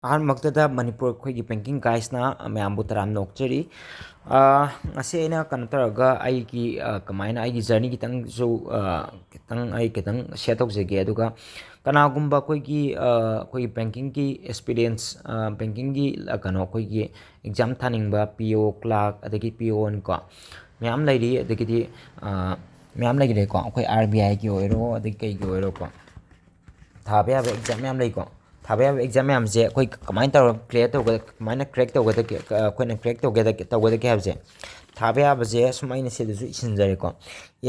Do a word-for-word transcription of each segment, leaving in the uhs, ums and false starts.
ꯑꯍꯥꯟꯕꯃꯛꯇꯗ ꯃꯅꯤꯄꯨꯔ ꯑꯩꯈꯣꯏꯒꯤ banking guysꯅ ꯃꯌꯥꯝꯕꯨ ꯇꯔꯥꯝꯅ ꯑꯣꯛꯆꯔꯤ꯫ ꯑꯥ, ꯉꯁꯤ ꯑꯩꯅ ꯀꯩꯅꯣ ꯇꯧꯔꯒ ꯑꯩꯒꯤ, ꯑꯥ, ꯀꯃꯥꯏꯅ ꯑꯩꯒꯤ journey ꯈꯤꯇꯪꯁꯨ, ꯑꯥ, ꯈꯤꯇꯪ ꯑꯩ ꯈꯤꯇꯪ share ꯇꯧꯖꯒꯦ꯫ ꯑꯗꯨꯒ ꯀꯅꯥꯒꯨꯝꯕ ꯑꯩꯈꯣꯏꯒꯤ, ꯑꯥ, ꯑꯩꯈꯣꯏꯒꯤ bankingꯒꯤ experience, ꯑꯥ, bankingꯒꯤ, ꯑꯥ, ꯀꯩꯅꯣ ꯑꯩꯈꯣꯏꯒꯤ exam ꯊꯥꯅꯤꯡꯕ P O, clerk, ꯑꯗꯒꯤ P O one ꯀꯣ, ꯃꯌꯥꯝ ꯂꯩꯔꯤ꯫ ꯑꯗꯒꯤꯗꯤ, ꯑꯥ, ꯃꯌꯥꯝ ꯂꯩꯈ꯭ꯔꯦꯀꯣ, ꯑꯩꯈꯣꯏ R B Iꯒꯤ ꯑꯣꯏꯔꯣ, ꯑꯗꯒꯤ ꯀꯩꯒꯤ ꯑꯣꯏꯔꯣꯀꯣ, ꯊꯥꯕ ꯌꯥꯕ exam ꯃꯌꯥꯝ ꯂꯩꯀꯣ꯫ ꯊꯥꯕ ꯌꯥꯕ exam ꯃꯌꯥꯝꯁꯦ ꯑꯩꯈꯣꯏ ꯀꯃꯥꯏꯅ ꯇꯧꯔꯒ clear ꯇꯧꯒꯗ-, ꯀꯃꯥꯏꯅ crack ꯇꯧꯒꯗꯒꯦ, ꯑꯩꯈꯣꯏꯅ crack ꯇꯧꯒꯦꯗ-, ꯇꯧꯒꯗꯒꯦ ꯍꯥꯏꯕꯁꯦ, ꯊꯥꯕ ꯌꯥꯕꯁꯦ ꯁꯨꯝ ꯑꯩꯅ ꯁꯤꯗꯁꯨ ꯏꯁꯤꯟꯖꯔꯦꯀꯣ꯫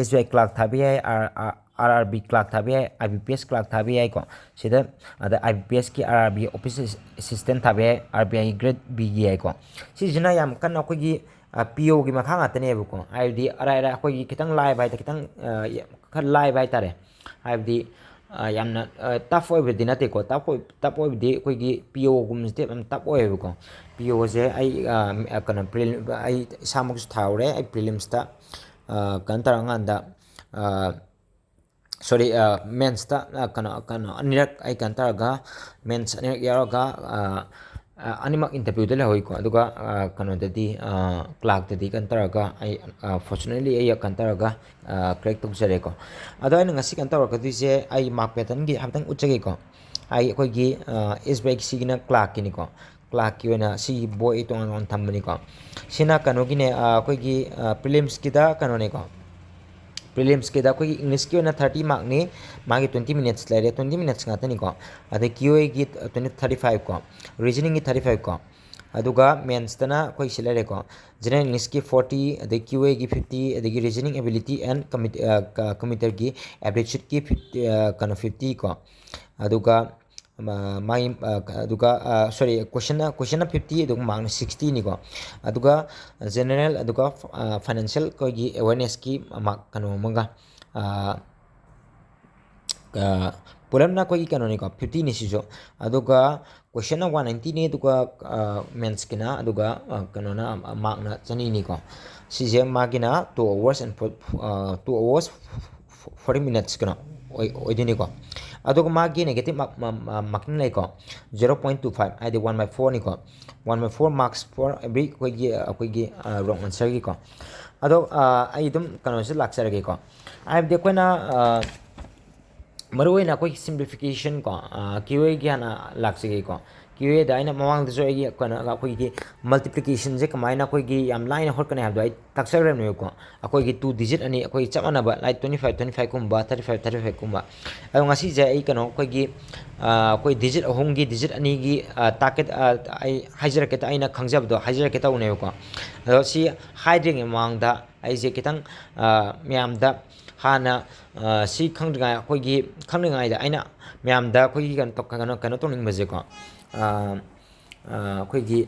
S B I clerk ꯊꯥꯕ ꯌꯥꯏ, R-, R-, R R B clerk ꯊꯥꯕ ꯌꯥꯏ, I B P S clerk ꯊꯥꯕ ꯌꯥꯏꯀꯣ꯫ ꯁꯤꯗ, ꯑꯗ I B P Sꯀꯤ R R B office assistant ꯊꯥꯕ ꯌꯥꯏ, R B I grade Bꯒꯤ ꯌꯥꯏꯀꯣ꯫ ꯁꯤꯁꯤꯅ ꯌꯥꯝ ꯀꯟꯅ ꯑꯩꯈꯣꯏꯒꯤ, ꯑ, P Oꯒꯤ ꯃꯈꯥ ꯉꯥꯛꯇꯅꯦꯕꯀꯣ꯫ ꯍꯥꯏꯕꯗꯤ ꯑꯔꯥꯏ ꯑꯔꯥꯏ ꯑꯩꯈꯣꯏꯒꯤ ꯈꯤꯇꯪ ꯂꯥꯏꯕ ꯍꯥꯏꯇꯥꯔꯦ, ꯈꯤꯇꯪ, ꯑ, ꯌꯥꯝ ꯈꯔ ꯂꯥꯏꯕ ꯍꯥꯏꯇꯥꯔꯦ꯫ ꯍꯥꯏꯕꯗꯤ, ꯑ, ꯌꯥꯝꯅ, ꯑ, tough ꯑꯣꯏꯕꯗꯤ ꯅꯠꯇꯦꯀꯣ꯫ Tough ꯑꯣꯏ-, tough ꯑꯣꯏꯕꯗꯤ ꯑꯩꯈꯣꯏꯒꯤ P Oꯒꯨꯝꯕꯁꯤꯗꯤ ꯌꯥꯝ tough ꯑꯣꯏꯌꯦꯕꯀꯣ꯫ P Oꯁꯦ ꯑꯩ, ꯑ, ꯀꯩꯅꯣ, prelim-, ꯑꯩ ꯏꯁꯥꯃꯛꯁꯨ ꯊꯥꯍꯧꯔꯦ꯫ ꯑꯩ prelims-ꯇ, ꯑ, ꯀꯩꯅꯣ ꯇꯧꯔꯀꯥꯟꯗ, ꯑ, sorry, ꯑ, mains-ꯇ, ꯑ, ꯀꯩꯅꯣ, ꯀꯩꯅꯣ, ꯑꯅꯤꯔꯛ ꯑꯩ ꯀꯩꯅꯣ ꯇꯧꯔꯒ, mains ꯑꯅꯤꯔꯛ ꯌꯥꯎꯔꯒ, ꯑ, ꯑ, ꯑꯅꯤꯃꯛ interview-ꯗ ꯂꯩꯍꯧꯏꯀꯣ꯫ ꯑꯗꯨꯒ, ꯑ, ꯀꯩꯅꯣꯗꯗꯤ, ꯑ, clerk-ꯇꯗꯤ ꯀꯩꯅꯣ ꯇꯧꯔꯒ ꯑꯩ, ꯑ, fortunately ꯑꯩ ꯀꯩꯅꯣ ꯇꯧꯔꯒ, ꯑ, crack ꯇꯧꯖꯔꯦꯀꯣ꯫ ꯑꯗꯣ ꯑꯩꯅ ꯉꯁꯤ ꯀꯩꯅꯣ ꯇꯧꯔꯛꯀꯗꯣꯏꯁꯦ, ꯑꯩ mark pattern-ꯒꯤ ꯍꯥꯏꯐꯦꯠꯇꯪ ꯎꯠꯆꯒꯦꯀꯣ꯫ ꯑꯩ ꯑꯩꯈꯣꯏꯒꯤ, ꯑ, S B I-ꯁꯤꯒꯤꯅ clerk-ꯀꯤꯅꯤꯀꯣ꯫ Clerk-ꯀꯤ ꯑꯣꯏꯅ ꯁꯤꯒꯤ ꯕꯣꯏ ꯑꯩ ꯇꯣꯉꯥꯟ ꯇꯣꯉꯥꯟ ꯊꯝꯕꯅꯤꯀꯣ꯫ ꯁꯤꯅ ꯀꯩꯅꯣꯒꯤꯅꯦ, ꯑ, ꯑꯩꯈꯣꯏꯒꯤ, ꯑ, prelims-ꯀꯤꯗ ꯀꯩꯅꯣꯅꯦꯀꯣ꯫ Prelims-ꯀꯤꯗ ꯑꯩꯈꯣꯏꯒꯤ English-ꯀꯤ ꯑꯣꯏꯅ thirty mark-ꯅꯤ, ꯃꯥꯒꯤ twenty minutes ꯂꯩꯔꯦ, twenty minutes ꯉꯥꯛꯇꯅꯤꯀꯣ꯫ ꯑꯗꯩ Q A-ꯒꯤ twenty, thirty five ꯀꯣ, reasoning-ꯒꯤ thirty five ꯀꯣ꯫ ꯑꯗꯨꯒ mains-ꯇꯅ ꯑꯩꯈꯣꯏ ꯁꯤ ꯂꯩꯔꯦꯀꯣ, general English-ꯀꯤ forty, ꯑꯗꯩ Q A-ꯒꯤ fifty, ꯑꯗꯒꯤ reasoning ability and commit-, ꯑ, ꯀ-, computer-ꯒꯤ aptitude-ꯀꯤ fifty, ꯑ, ꯀꯩꯅꯣ, fifty ꯀꯣ꯫ ꯑꯗꯨꯒ, ꯑ, ꯃꯥꯒꯤ, ꯑ, ꯑꯗꯨꯒ, ꯑ, sorry, question-ꯅ, question-ꯅ fifty, ꯑꯗꯨꯒ mark-ꯅ sixty-ꯅꯤꯀꯣ꯫ ꯑꯗꯨꯒ general, ꯑꯗꯨꯒ, ꯑ, financial ꯑꯩꯈꯣꯏꯒꯤ awareness-ꯀꯤ mark ꯀꯩꯅꯣ ꯑꯃꯒ, ꯑ, ꯑ, ꯄꯨꯂꯞꯅ ꯑꯩꯈꯣꯏꯒꯤ ꯀꯩꯅꯣꯅꯤꯀꯣ, fifty-ꯅꯤ ꯁꯤꯁꯨ꯫ ꯑꯗꯨꯒ question-ꯅ one ninety-ꯅꯤ, ꯑꯗꯨꯒ, ꯑ, mains-ꯀꯤꯅ, ꯑꯗꯨꯒ, ꯑ, ꯀꯩꯅꯣꯅ, ꯑ, mark-ꯅ ꯆꯅꯤꯅꯤꯀꯣ꯫ ꯁꯤꯁꯦ ꯃꯥꯒꯤꯅ two hours and four, ꯑ, two hours forty minutes ꯀꯩꯅꯣ ꯑꯣꯏ-, ꯑꯣꯏꯗꯣꯏꯅꯤꯀꯣ꯫ ꯑꯗꯨꯒ ꯃꯥꯒꯤ negative marking ꯂꯩꯀꯣ, zero point two five, ꯍꯥꯏꯗꯤ one by fourꯅꯤꯀꯣ, one by four marks for every ꯑꯩꯈꯣꯏꯒꯤ ꯑꯩꯈꯣꯏꯒꯤ wrong answerꯒꯤꯀꯣ꯫ ꯑꯗꯣ ꯑꯩ ꯑꯗꯨꯝ ꯀꯩꯅꯣꯁꯤ ꯂꯥꯛꯆꯔꯒꯦꯀꯣ꯫ ꯍꯥꯏꯕꯗꯤ ꯑꯩꯈꯣꯏꯅ ꯃꯔꯨꯑꯣꯏꯅ ꯑꯩꯈꯣꯏꯒꯤ simplification ꯀꯣ, ꯀ꯭ꯌꯨ ꯑꯦꯒꯤ ꯍꯥꯟꯅ ꯂꯥꯛꯆꯒꯦꯀꯣ꯫ ꯀ꯭ꯌꯨ ꯑꯦꯗ ꯑꯩꯅ ꯃꯃꯥꯡꯗꯁꯨ ꯑꯩꯒꯤ ꯀꯩꯅꯣ ꯑꯩꯈꯣꯏꯒꯤ multiplicationꯁꯦ ꯀꯃꯥꯏꯅ ꯑꯩꯈꯣꯏꯒꯤ ꯌꯥꯝ ꯂꯥꯏꯅ ꯍꯣꯠꯀꯅꯤ ꯍꯥꯏꯕꯗꯣ ꯑꯩ ꯇꯥꯛꯆꯈ꯭ꯔꯕꯅꯦꯕꯀꯣ꯫ ꯑꯩꯈꯣꯏꯒꯤ two digit ꯑꯅꯤ ꯑꯩꯈꯣꯏꯒꯤ ꯆꯞ ꯃꯥꯟꯅꯕ, like twenty five twenty fiveꯀꯨꯝꯕ, thirty five thirty fiveꯀꯨꯝꯕ꯫ ꯑꯗꯣ ꯉꯁꯤꯁꯦ ꯑꯩ ꯀꯩꯅꯣ ꯑꯩꯈꯣꯏꯒꯤ ꯑꯩꯈꯣꯏ digit ꯑꯍꯨꯝꯒꯤ, digit ꯑꯅꯤꯒꯤ target ꯑꯩ ꯍꯥꯏꯖꯔꯛꯀꯦ, ꯑꯩꯅ ꯈꯪꯖꯕꯗꯣ ꯍꯥꯏꯖꯔꯛꯀꯦ ꯇꯧꯕꯅꯦꯕꯀꯣ꯫ ꯑꯗꯣ ꯁꯤ ꯍꯥꯏꯗ꯭ꯔꯤꯉꯩ ꯃꯃꯥꯡꯗ ꯑꯩꯁꯦ ꯈꯤꯇꯪ ꯃꯌꯥꯝꯗ ꯍꯥꯟꯅ ꯁꯤ ꯈꯪꯗ꯭ꯔꯤꯉꯩ ꯑꯩꯈꯣꯏꯒꯤ ꯈꯪꯗ꯭ꯔꯤꯉꯩꯗ ꯑꯩꯅ ꯃꯌꯥꯝꯗ ꯑꯩꯈꯣꯏꯒꯤ ꯀꯩꯅꯣ ꯀꯩꯅꯣ ꯀꯩꯅꯣ ꯇꯧꯅꯤꯡꯕꯁꯦꯀꯣ, ꯑꯩꯈꯣꯏꯒꯤ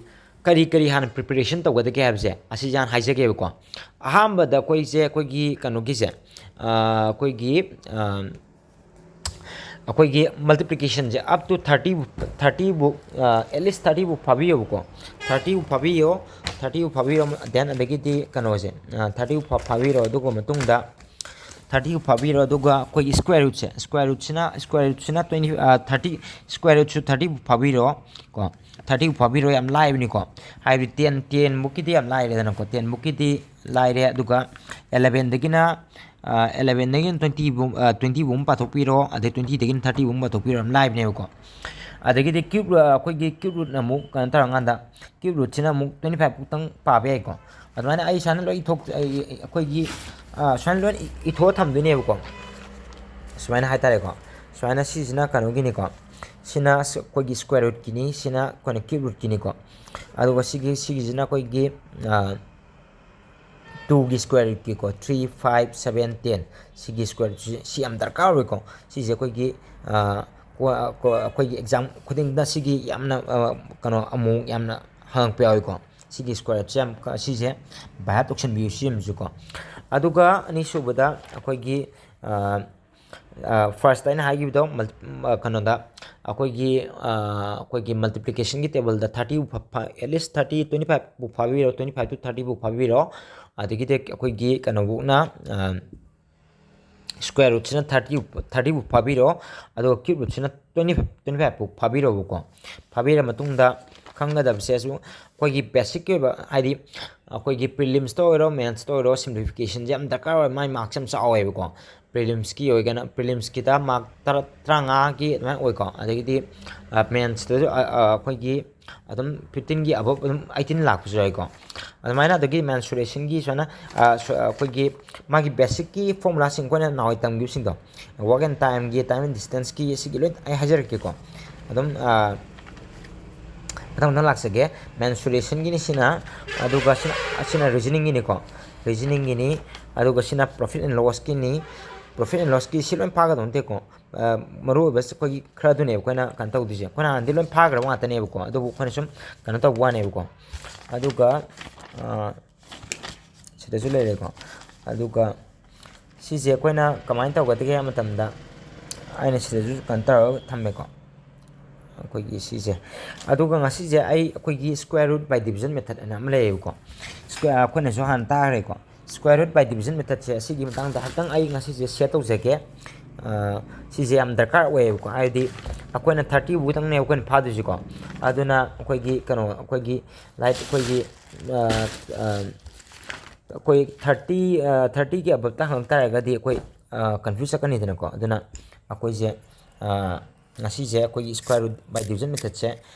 ꯀꯔꯤ ꯀꯔꯤ ꯍꯥꯟꯅ preparation ꯇꯧꯒꯗꯒꯦ ꯍꯥꯏꯕꯁꯦ ꯑꯁꯤꯁꯦ ꯍꯥꯟꯅ ꯍꯥꯏꯖꯒꯦꯕꯀꯣ꯫ ꯑꯍꯥꯟꯕꯗ ꯑꯩꯈꯣꯏꯁꯦ ꯑꯩꯈꯣꯏꯒꯤ ꯀꯩꯅꯣꯒꯤꯁꯦ ꯑꯩꯈꯣꯏꯒꯤ ꯑꯩꯈꯣꯏꯒꯤ multiplicationꯁꯦ up to thirty, thirtyꯕꯨ, at least thirtyꯕꯨ ꯐꯥꯕꯤꯌꯣꯕꯀꯣ꯫ Thirtyꯕꯨ ꯐꯥꯕꯤꯌꯣ, thirtyꯕꯨ ꯐꯥꯕꯤꯌꯣ꯫ Then ꯑꯗꯒꯤꯗꯤ ꯀꯩꯅꯣꯁꯦ, thirtyꯕꯨ ꯐꯥꯕꯤꯔꯣ꯫ ꯑꯗꯨꯒ ꯃꯇꯨꯡꯗ thirtyꯕꯨ ꯐꯥꯕꯤꯔꯣ꯫ ꯑꯗꯨꯒ ꯑꯩꯈꯣꯏꯒꯤ square rootꯁꯦ, square rootꯁꯤꯅ, square rootꯁꯤꯅ twenty, thirty, square rootꯁꯨ thirtyꯕꯨ ꯐꯥꯕꯤꯔꯣ ꯀꯣ꯫ Thirtyꯕꯨ ꯐꯥꯕꯤꯔꯣ, ꯌꯥꯝ ꯂꯥꯏꯕꯅꯤꯀꯣ꯫ ꯍꯥꯏꯕꯗꯤ ten, tenꯕꯨꯛꯀꯤꯗꯤ ꯌꯥꯝ ꯂꯥꯏꯔꯦꯗꯅꯀꯣ, tenꯕꯨꯛꯀꯤꯗꯤ ꯂꯥꯏꯔꯦ꯫ ꯑꯗꯨꯒ elevenꯗꯒꯤꯅ elevenꯗꯒꯤꯅ twentyꯕꯨ, twentyꯕꯨ ꯑꯃ ꯄꯥꯊꯣꯛꯄꯤꯔꯣ, ꯑꯗꯩ twentyꯗꯒꯤꯅ thirtyꯕꯨ ꯑꯃ ꯄꯥꯊꯣꯛꯄꯤꯔꯣ, ꯌꯥꯝ ꯂꯥꯏꯕꯅꯦꯕꯀꯣ꯫ ꯑꯗꯒꯤꯗꯤ cube, ꯑꯩꯈꯣꯏꯒꯤ cube rootꯅ ꯑꯃꯨꯛ ꯀꯩꯅꯣ ꯇꯧꯔꯀꯥꯟꯗ, cube rootꯁꯤꯅ ꯑꯃꯨꯛ twenty five ꯐꯥꯎꯇꯪ ꯄꯥꯕ ꯌꯥꯏꯀꯣ꯫ ꯑꯗꯨꯃꯥꯏꯅ ꯑꯩ ꯁꯨꯃꯥꯏꯅ ꯂꯣꯏ ꯏꯊꯣꯛ-, ꯑꯩ-, ꯑꯩꯈꯣꯏꯒꯤ ꯁꯨꯃꯥꯏꯅ ꯂꯣꯏ ꯏꯊꯣꯛꯑ ꯊꯝꯗꯣꯏꯅꯦꯕꯀꯣ꯫ ꯁꯨꯃꯥꯏꯅ ꯍꯥꯏꯇꯥꯔꯦꯀꯣ꯫ ꯁꯨꯃꯥꯏꯅ ꯁꯤꯁꯤꯅ ꯀꯩꯅꯣꯒꯤꯅꯤꯀꯣ, ꯁꯤꯅ ꯑꯩꯈꯣꯏꯒꯤ square rootꯀꯤꯅꯤ, ꯁꯤꯅ ꯑꯩꯈꯣꯏꯅ cube rootꯀꯤꯅꯤꯀꯣ꯫ ꯑꯗꯨꯒ ꯁꯤꯒꯤ, ꯁꯤꯒꯤꯁꯤꯅ ꯑꯩꯈꯣꯏꯒꯤ twoꯒꯤ square rootꯀꯤꯀꯣ, three, five, seven, ten, ꯁꯤꯒꯤ square rootꯁꯤ, ꯁꯤ ꯌꯥꯝ ꯗꯔꯀꯥꯔ ꯑꯣꯏꯀꯣ꯫ ꯁꯤꯁꯦ ꯑꯩꯈꯣꯏꯒꯤ ꯑꯩꯈꯣꯏꯒꯤ exam ꯈꯨꯗꯤꯡꯗ ꯁꯤꯒꯤ ꯌꯥꯝꯅ ꯀꯩꯅꯣ ꯑꯃꯨꯛ ꯌꯥꯝꯅ ꯍꯪꯉꯛꯄ ꯌꯥꯎꯏꯀꯣ꯫ ꯁꯤꯒꯤ square rootꯁꯦ ꯌꯥꯝ, ꯁꯤꯁꯦ by heart ꯇꯧꯁꯟꯕꯤꯌꯨ, ꯁꯤꯃꯁꯨꯀꯣ꯫ ꯑꯗꯨꯒ ꯑꯅꯤꯁꯨꯕꯗ ꯑꯩꯈꯣꯏꯒꯤ first ꯑꯩꯅ ꯍꯥꯏꯈꯤꯕꯗꯣ, ꯀꯩꯅꯣꯗ ꯑꯩꯈꯣꯏꯒꯤ ꯑꯩꯈꯣꯏꯒꯤ multiplicationꯒꯤ tableꯗ thirtyꯕꯨ, at least thirty, twenty fiveꯕꯨ ꯐꯥꯕꯤꯔꯣ, twenty five to thirtyꯕꯨ ꯐꯥꯕꯤꯔꯣ꯫ ꯑꯗꯒꯤꯗꯤ ꯑꯩꯈꯣꯏꯒꯤ ꯀꯩꯅꯣꯕꯨꯛꯅ square rootꯁꯤꯅ thirty, thirty ꯐꯥꯕꯤꯔꯣ, ꯑꯗꯨꯒ cube rootꯁꯤꯅ twenty five, twenty five ꯐꯥꯎ ꯐꯥꯕꯤꯔꯣꯕꯀꯣ꯫ ꯐꯥꯕꯤꯔ ꯃꯇꯨꯡꯗ ꯈꯪꯒꯗꯕꯁꯦꯁꯨ ꯑꯩꯈꯣꯏꯒꯤ basicꯀꯤ ꯑꯣꯏꯕ, ꯍꯥꯏꯗꯤ ꯑꯩꯈꯣꯏꯒꯤ prelims ꯇ ꯑꯣꯏꯔꯣ, mains ꯇ ꯑꯣꯏꯔꯣ, simplification ꯁꯦ ꯌꯥꯝ ꯗꯔꯀꯥꯔ ꯑꯣꯏ, ꯃꯥꯏ marks ꯌꯥꯝ ꯆꯥꯎꯋꯦꯕꯀꯣ꯫ Prelims ꯀꯤ ꯑꯣꯏꯒꯅ, prelims ꯀꯤꯗ mark ꯇꯔꯥ, ꯇꯔꯥꯃꯉꯥꯒꯤ ꯑꯗꯨꯃꯥꯏꯅ ꯑꯣꯏꯀꯣ꯫ ꯑꯗꯒꯤꯗꯤ mains ꯇꯁꯨ ꯑꯩꯈꯣꯏꯒꯤ ꯑꯗꯨꯝ fifteen ꯒꯤ above, ꯑꯗꯨꯝ eighteen ꯂꯥꯛꯄꯁꯨ ꯌꯥꯎꯏꯀꯣ꯫ ꯑꯗꯨꯃꯥꯏꯅ ꯑꯗꯒꯤ mensuration ꯒꯤ ꯁꯨꯃꯥꯏꯅ ꯑꯩꯈꯣꯏꯒꯤ ꯃꯥꯒꯤ basicꯀꯤ formula ꯁꯤꯡ ꯑꯩꯈꯣꯏꯅ ꯅꯍꯥꯟꯋꯥꯏ ꯇꯝꯈꯤꯕꯁꯤꯡꯗꯣ, work and time ꯒꯤ, time and distance ꯀꯤ, ꯁꯤꯒꯤ ꯂꯣꯏ ꯑꯩ ꯍꯥꯏꯖꯔꯛꯀꯦꯀꯣ꯫ ꯑꯗꯨꯝ ꯃꯊꯪ ꯃꯊꯪ ꯂꯥꯛꯆꯒꯦ꯫ Mensuration ꯒꯤꯅꯤ ꯁꯤꯅ, ꯑꯗꯨꯒ ꯁꯤꯅ, ꯁꯤꯅ reasoning ꯒꯤꯅꯤꯀꯣ, reasoning ꯒꯤꯅꯤ꯫ ꯑꯗꯨꯒ ꯁꯤꯅ profit and loss ꯀꯤꯅꯤ꯫ Profit and loss ꯀꯤ ꯁꯤ ꯂꯣꯏ ꯐꯥꯒꯗꯧ ꯅꯠꯇꯦꯀꯣ꯫ ꯃꯔꯨ ꯑꯣꯏꯕ ꯑꯩꯈꯣꯏꯒꯤ ꯈꯔꯗꯨꯅꯦꯕ ꯑꯩꯈꯣꯏꯅ ꯀꯩꯅꯣ ꯇꯧꯗꯣꯏꯁꯦ꯫ ꯑꯩꯈꯣꯏꯅ ꯍꯥꯟꯅꯗꯤ ꯂꯣꯏ ꯐꯥꯈ꯭ꯔꯕ ꯉꯥꯛꯇꯅꯦꯕꯀꯣ, ꯑꯗꯨꯕꯨ ꯑꯩꯈꯣꯏꯅ ꯁꯨꯝ ꯀꯩꯅꯣ ꯇꯧꯕ ꯋꯥꯅꯦꯕꯀꯣ꯫ ꯑꯗꯨꯒ ꯁꯤꯗꯁꯨ ꯂꯩꯔꯦꯀꯣ꯫ ꯑꯗꯨꯒ ꯁꯤꯁꯦ ꯑꯩꯈꯣꯏꯅ ꯀꯃꯥꯏꯅ ꯇꯧꯒꯗꯒꯦ ꯍꯥꯏꯕ ꯃꯇꯝꯗ, ꯑꯩꯅ ꯁꯤꯗꯁꯨ ꯀꯩꯅꯣ ꯇꯧꯔꯒ ꯊꯝꯃꯦꯀꯣ, ꯑꯩꯈꯣꯏꯒꯤ ꯁꯤꯁꯦ꯫ ꯑꯗꯨꯒ ꯉꯁꯤꯁꯦ ꯑꯩ ꯑꯩꯈꯣꯏꯒꯤ square root by division method ꯍꯥꯏꯅ ꯑꯃ ꯂꯩꯌꯦꯕꯀꯣ꯫ Square, ꯑꯩꯈꯣꯏꯅꯁꯨ ꯍꯥꯟꯅ ꯇꯥꯈ꯭ꯔꯦꯀꯣ꯫ Square root by division method ꯁꯦ, ꯑꯁꯤꯒꯤ ꯃꯇꯥꯡꯗ ꯈꯤꯇꯪ ꯑꯩ ꯉꯁꯤꯁꯦ share ꯇꯧꯖꯒꯦ꯫ ꯁꯤꯁꯦ ꯌꯥꯝ ꯗꯔꯀꯥꯔ ꯑꯣꯏꯌꯦꯕꯀꯣ, ꯍꯥꯏꯗꯤ ꯑꯩꯈꯣꯏꯅ thirty ꯐꯥꯎꯇꯪꯅꯦ ꯑꯩꯈꯣꯏꯅ ꯐꯥꯗꯣꯏꯁꯤꯀꯣ꯫ ꯑꯗꯨꯅ ꯑꯩꯈꯣꯏꯒꯤ ꯀꯩꯅꯣ, ꯑꯩꯈꯣꯏꯒꯤ ꯂꯥꯏꯛ ꯑꯩꯈꯣꯏꯒꯤ ꯑꯩꯈꯣꯏ thirty, thirty ꯒꯤ above ꯇ ꯍꯪꯉꯛ ꯇꯥꯔꯒꯗꯤ ꯑꯩꯈꯣꯏ confuse ꯆꯠꯀꯅꯤꯗꯅꯀꯣ꯫ ꯑꯗꯨꯅ ꯑꯩꯈꯣꯏꯁꯦ ꯉꯁꯤꯁꯦ ꯑꯩꯈꯣꯏꯒꯤ square root by division method ꯁꯦ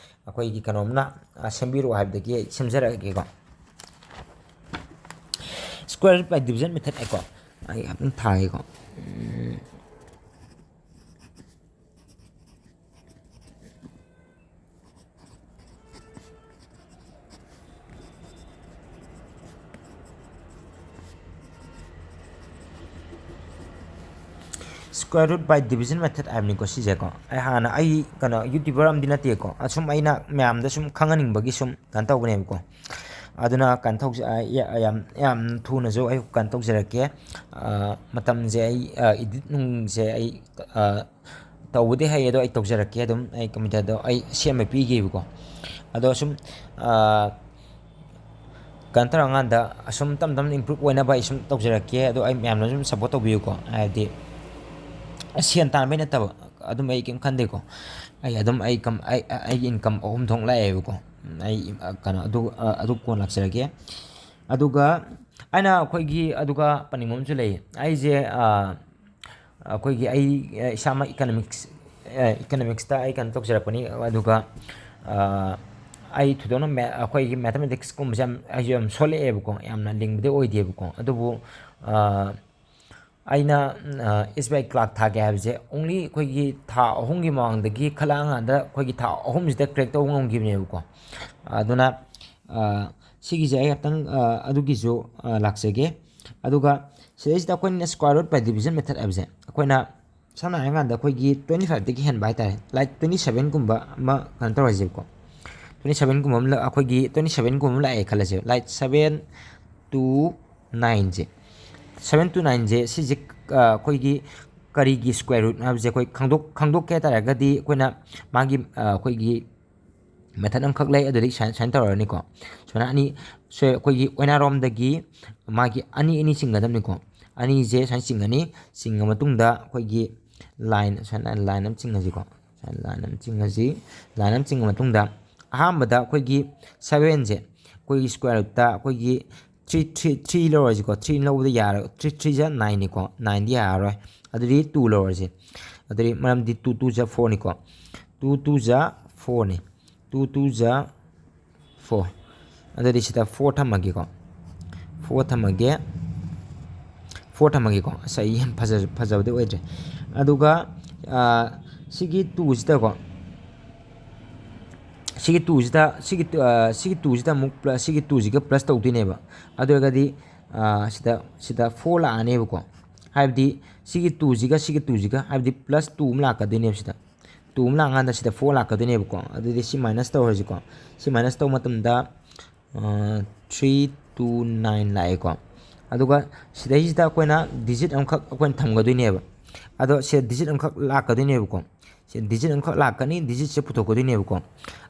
ꯑꯩꯈꯣꯏꯒꯤ ꯀꯩꯅꯣꯝꯅ ꯁꯦꯝꯕꯤꯔꯛꯑꯣ ꯍꯥꯏꯕꯗꯒꯤ ꯑꯩ ꯁꯦꯝꯖꯔꯛꯑꯒꯦꯀꯣ꯫ Square root by division method ꯍꯥꯏꯀꯣ, ꯑꯩ ꯑꯗꯨꯝ ꯊꯥꯒꯦꯀꯣ꯫ Square root by division method ꯍꯥꯏꯕꯅꯤꯀꯣ ꯁꯤꯁꯦꯀꯣ꯫ ꯑꯩ ꯍꯥꯟꯅ, ꯑꯩ ꯀꯩꯅꯣ YouTuber ꯑꯃꯗꯤ ꯅꯠꯇꯦꯀꯣ, ꯑꯁꯨꯝ ꯑꯩꯅ ꯃꯌꯥꯝꯗ ꯁꯨꯝ ꯈꯪꯍꯟꯅꯤꯡꯕꯒꯤ ꯁꯨꯝ ꯀꯩꯅꯣ ꯇꯧꯕꯅꯦꯕꯀꯣ꯫ ꯑꯗꯨꯅ ꯀꯩꯅꯣ ꯇꯧꯖ-, ꯑ, ꯌꯥ-, ꯌꯥꯝ, ꯌꯥꯝ ꯊꯨꯅꯁꯨ ꯑꯩ ꯀꯩꯅꯣ ꯇꯧꯖꯔꯛꯀꯦ꯫ ꯑ, ꯃꯇꯝꯁꯦ ꯑꯩ, ꯑ, edit ꯅꯨꯡꯁꯦ ꯑꯩ, ꯑ, ꯇꯧꯕꯗꯤ ꯍꯩ, ꯑꯗꯣ ꯑꯩ ꯇꯧꯖꯔꯛꯀꯦ ꯑꯗꯨꯝ꯫ ꯑꯩ computer ꯗꯣ ꯑꯩ ꯁꯦꯝꯃ ꯄꯤꯒꯦꯕꯀꯣ꯫ ꯑꯗꯣ ꯁꯨꯝ, ꯑ, ꯀꯩꯅꯣ ꯇꯧꯔꯀꯥꯟꯗ ꯑꯁꯨꯝ ꯇꯞ ꯇꯞꯅ improve ꯑꯣꯏꯅꯕ ꯑꯩ ꯁꯨꯝ ꯇꯧꯖꯔꯛꯀꯦ꯫ ꯑꯗꯣ ꯑꯩ ꯃꯌꯥꯝꯅ ꯁꯨꯝ support ꯇꯧꯕꯤꯌꯨꯀꯣ꯫ ꯍꯥꯏꯗꯤ ꯁꯦꯟ ꯇꯥꯟꯕꯩ ꯅꯠꯇꯕ, ꯑꯗꯨꯝ ꯑꯩ ꯀꯩꯝ ꯈꯟꯗꯦꯀꯣ꯫ ꯑꯩ ꯑꯗꯨꯝ ꯑꯩ ꯀꯝ-, ꯑꯩ, ꯑꯩꯒꯤ income ꯑꯍꯨꯝ ꯊꯣꯛ ꯂꯥꯛꯑꯦꯕꯀꯣ꯫ ꯑꯩ, ꯑ, ꯀꯩꯅꯣ, ꯑꯗꯨ, ꯑ, ꯑꯗꯨ ꯀꯣꯟꯅ ꯂꯥꯛꯆꯔꯒꯦ꯫ ꯑꯗꯨꯒ ꯑꯩꯅ ꯑꯩꯈꯣꯏꯒꯤ, ꯑꯗꯨꯒ ꯄꯟꯅꯤꯡꯕ ꯑꯃꯁꯨ ꯂꯩ꯫ ꯑꯩꯁꯦ, ꯑ, ꯑꯩꯈꯣꯏꯒꯤ, ꯑꯩ, ꯑ, ꯏꯁꯥꯃꯛ economics, ꯑ, economicsꯇ ꯑꯩ ꯀꯩꯅꯣ ꯇꯧꯖꯔꯛꯄꯅꯤ꯫ ꯑꯗꯨꯒ, ꯑ, ꯑꯩ ꯊꯣꯏꯗꯣꯛꯅ ꯃꯦ-, ꯑꯩꯈꯣꯏꯒꯤ mathematicsꯀꯨꯝꯕꯁꯦ ꯌꯥꯝ, ꯑꯩꯁꯨ ꯌꯥꯝ ꯁꯣꯜꯂꯛꯑꯦꯕꯀꯣ, ꯌꯥꯝꯅ ꯂꯤꯡꯕꯗꯤ ꯑꯣꯏꯗꯦꯕꯀꯣ꯫ ꯑꯗꯨꯕꯨ, ꯑ, ꯑꯩꯅ, ꯑ, SBI clerk ꯊꯥꯒꯦ ꯍꯥꯏꯕꯁꯦ only ꯑꯩꯈꯣꯏꯒꯤ ꯊꯥ ꯑꯍꯨꯝꯒꯤ ꯃꯃꯥꯡꯗꯒꯤ ꯈꯜꯂꯛꯑꯀꯥꯟꯗ ꯑꯩꯈꯣꯏꯒꯤ ꯊꯥ ꯑꯍꯨꯝꯁꯤꯗ crack ꯇꯧꯕ ꯉꯝꯈꯤꯕꯅꯦꯕꯀꯣ꯫ ꯑꯗꯨꯅ, ꯑ, ꯁꯤꯒꯤꯁꯦ ꯑꯩ ꯈꯤꯇꯪ, ꯑ, ꯑꯗꯨꯒꯤꯁꯨ, ꯑ, ꯂꯥꯛꯆꯒꯦ꯫ ꯑꯗꯨꯒ ꯁꯤꯗꯩꯁꯤꯗ ꯑꯩꯈꯣꯏꯅ square root by division method ꯍꯥꯏꯕꯁꯦ ꯑꯩꯈꯣꯏꯅ ꯁꯝꯅ ꯍꯥꯏꯔꯀꯥꯟꯗ ꯑꯩꯈꯣꯏꯒꯤ twenty fiveꯇꯒꯤ ꯍꯦꯟꯕ ꯍꯥꯏꯇꯥꯔꯦ, like twenty sevenꯒꯨꯝꯕ ꯑꯃ ꯀꯩꯅꯣ ꯇꯧꯔꯁꯦꯕꯀꯣ꯫ Twenty sevenꯒꯨꯝꯕ ꯑꯃ ꯂ-, ꯑꯩꯈꯣꯏꯒꯤ twenty sevenꯒꯨꯝꯕ ꯑꯃ ꯂꯥꯛꯑꯦ ꯈꯜꯂꯁꯦ, like seven to nineꯁꯦ, seven to nineꯁꯦ ꯁꯤꯁꯦ, ꯑ, ꯑꯩꯈꯣꯏꯒꯤ ꯀꯔꯤꯒꯤ square root ꯍꯥꯏꯕꯁꯦ ꯑꯩꯈꯣꯏ ꯈꯪꯗꯣꯛ-, ꯈꯪꯗꯣꯛꯀꯦ ꯍꯥꯏ ꯇꯥꯔꯒꯗꯤ ꯑꯩꯈꯣꯏꯅ ꯃꯥꯒꯤ, ꯑ, ꯑꯩꯈꯣꯏꯒꯤ method ꯑꯃꯈꯛ ꯂꯩ꯫ ꯑꯗꯨꯗꯤ ꯁꯨꯃꯥꯏꯅ, ꯁꯨꯃꯥꯏꯅ ꯇꯧꯔꯅꯤꯀꯣ꯫ ꯁꯨꯃꯥꯏꯅ ꯑꯅꯤ, ꯁꯣꯏ-, ꯑꯩꯈꯣꯏꯒꯤ ꯑꯣꯏꯅꯥꯔꯣꯝꯗꯒꯤ ꯃꯥꯒꯤ ꯑꯅꯤ, ꯑꯅꯤ ꯆꯤꯡꯒꯗꯕꯅꯤꯀꯣ꯫ ꯑꯅꯤꯁꯦ ꯁꯨꯃꯥꯏꯅ ꯆꯤꯡꯉꯅꯤ꯫ ꯆꯤꯡꯉ ꯃꯇꯨꯡꯗ ꯑꯩꯈꯣꯏꯒꯤ line, ꯁꯨꯃꯥꯏꯅ line ꯑꯃ ꯆꯤꯡꯉꯁꯤꯀꯣ꯫ ꯁꯨꯃꯥꯏꯅ line ꯑꯃ ꯆꯤꯡꯉꯁꯤ꯫ Line ꯑꯃ ꯆꯤꯡꯉ ꯃꯇꯨꯡꯗ ꯑꯍꯥꯟꯕꯗ ꯑꯩꯈꯣꯏꯒꯤ sevenꯁꯦ ꯑꯩꯈꯣꯏꯒꯤ square rootꯇ ꯑꯩꯈꯣꯏꯒꯤ three, three, three ꯂꯧꯔꯁꯤꯀꯣ꯫ Three ꯂꯧꯕꯗ ꯌꯥꯔꯣꯏ꯫ Three threeꯁꯦ nineꯅꯤꯀꯣ꯫ Nineꯗꯤ ꯌꯥꯔꯔꯣꯏ꯫ ꯑꯗꯨꯗꯤ two ꯂꯧꯔꯁꯤ꯫ ꯑꯗꯨꯗꯤ ꯃꯔꯝꯗꯤ two twoꯁꯦ fourꯅꯤꯀꯣ꯫ Two twoꯁꯦ fourꯅꯤ꯫ Two twoꯁꯦ four꯫ ꯑꯗꯨꯗꯤ ꯁꯤꯗ four ꯊꯝꯃꯒꯦꯀꯣ꯫ Four ꯊꯝꯃꯒꯦ꯫ Four ꯊꯝꯃꯒꯦꯀꯣ꯫ ꯑꯁ, ꯑꯩ ꯌꯥꯝ ꯐꯖ-, ꯐꯖꯕꯗꯤ ꯑꯣꯏꯗ꯭ꯔꯦ꯫ ꯑꯗꯨꯒ, ꯑ, ꯁꯤꯒꯤ twoꯁꯤꯗꯀꯣ, ꯁꯤꯒꯤ twoꯁꯤꯗ, ꯁꯤꯒꯤ, ꯑ, ꯁꯤꯒꯤ twoꯁꯤꯗ ꯑꯃꯨꯛ plus, ꯁꯤꯒꯤ twoꯁꯤꯒ plus ꯇꯧꯗꯣꯏꯅꯦꯕ꯫ ꯑꯗꯨ ꯑꯣꯏꯔꯒꯗꯤ, ꯑ, ꯁꯤꯗ, ꯁꯤꯗ four ꯂꯥꯛꯑꯅꯦꯕꯀꯣ꯫ ꯍꯥꯏꯕꯗꯤ ꯁꯤꯒꯤ twoꯁꯤꯒ ꯁꯤꯒꯤ twoꯁꯤꯒ, ꯍꯥꯏꯕꯗꯤ plus two ꯑꯃ ꯂꯥꯛꯀꯗꯣꯏꯅꯦꯕ ꯁꯤꯗ꯫ Two ꯑꯃ ꯂꯥꯛꯑꯀꯥꯟꯗ ꯁꯤꯗ four ꯂꯥꯛꯀꯗꯣꯏꯅꯦꯕꯀꯣ꯫ ꯑꯗꯨꯗꯤ ꯁꯤ minus ꯇꯧꯔꯁꯤꯀꯣ꯫ ꯁꯤ minus ꯇꯧꯕ ꯃꯇꯝꯗ, ꯑ, three two nine ꯂꯥꯛꯑꯦꯀꯣ꯫ ꯑꯗꯨꯒ ꯁꯤꯗꯩꯁꯤꯗ ꯑꯩꯈꯣꯏꯅ digit ꯑꯃꯈꯛ ꯑꯩꯈꯣꯏꯅ ꯊꯝꯒꯗꯣꯏꯅꯦꯕ꯫ ꯑꯗꯣ ꯁꯤꯗ digit ꯑꯃꯈꯛ ꯂꯥꯛꯀꯗꯣꯏꯅꯦꯕꯀꯣ꯫ ꯁꯤ digit ꯑꯃꯈꯛ ꯂꯥꯛꯀꯅꯤ, digitꯁꯦ ꯄꯨꯊꯣꯛꯀꯗꯣꯏꯅꯦꯕꯀꯣ꯫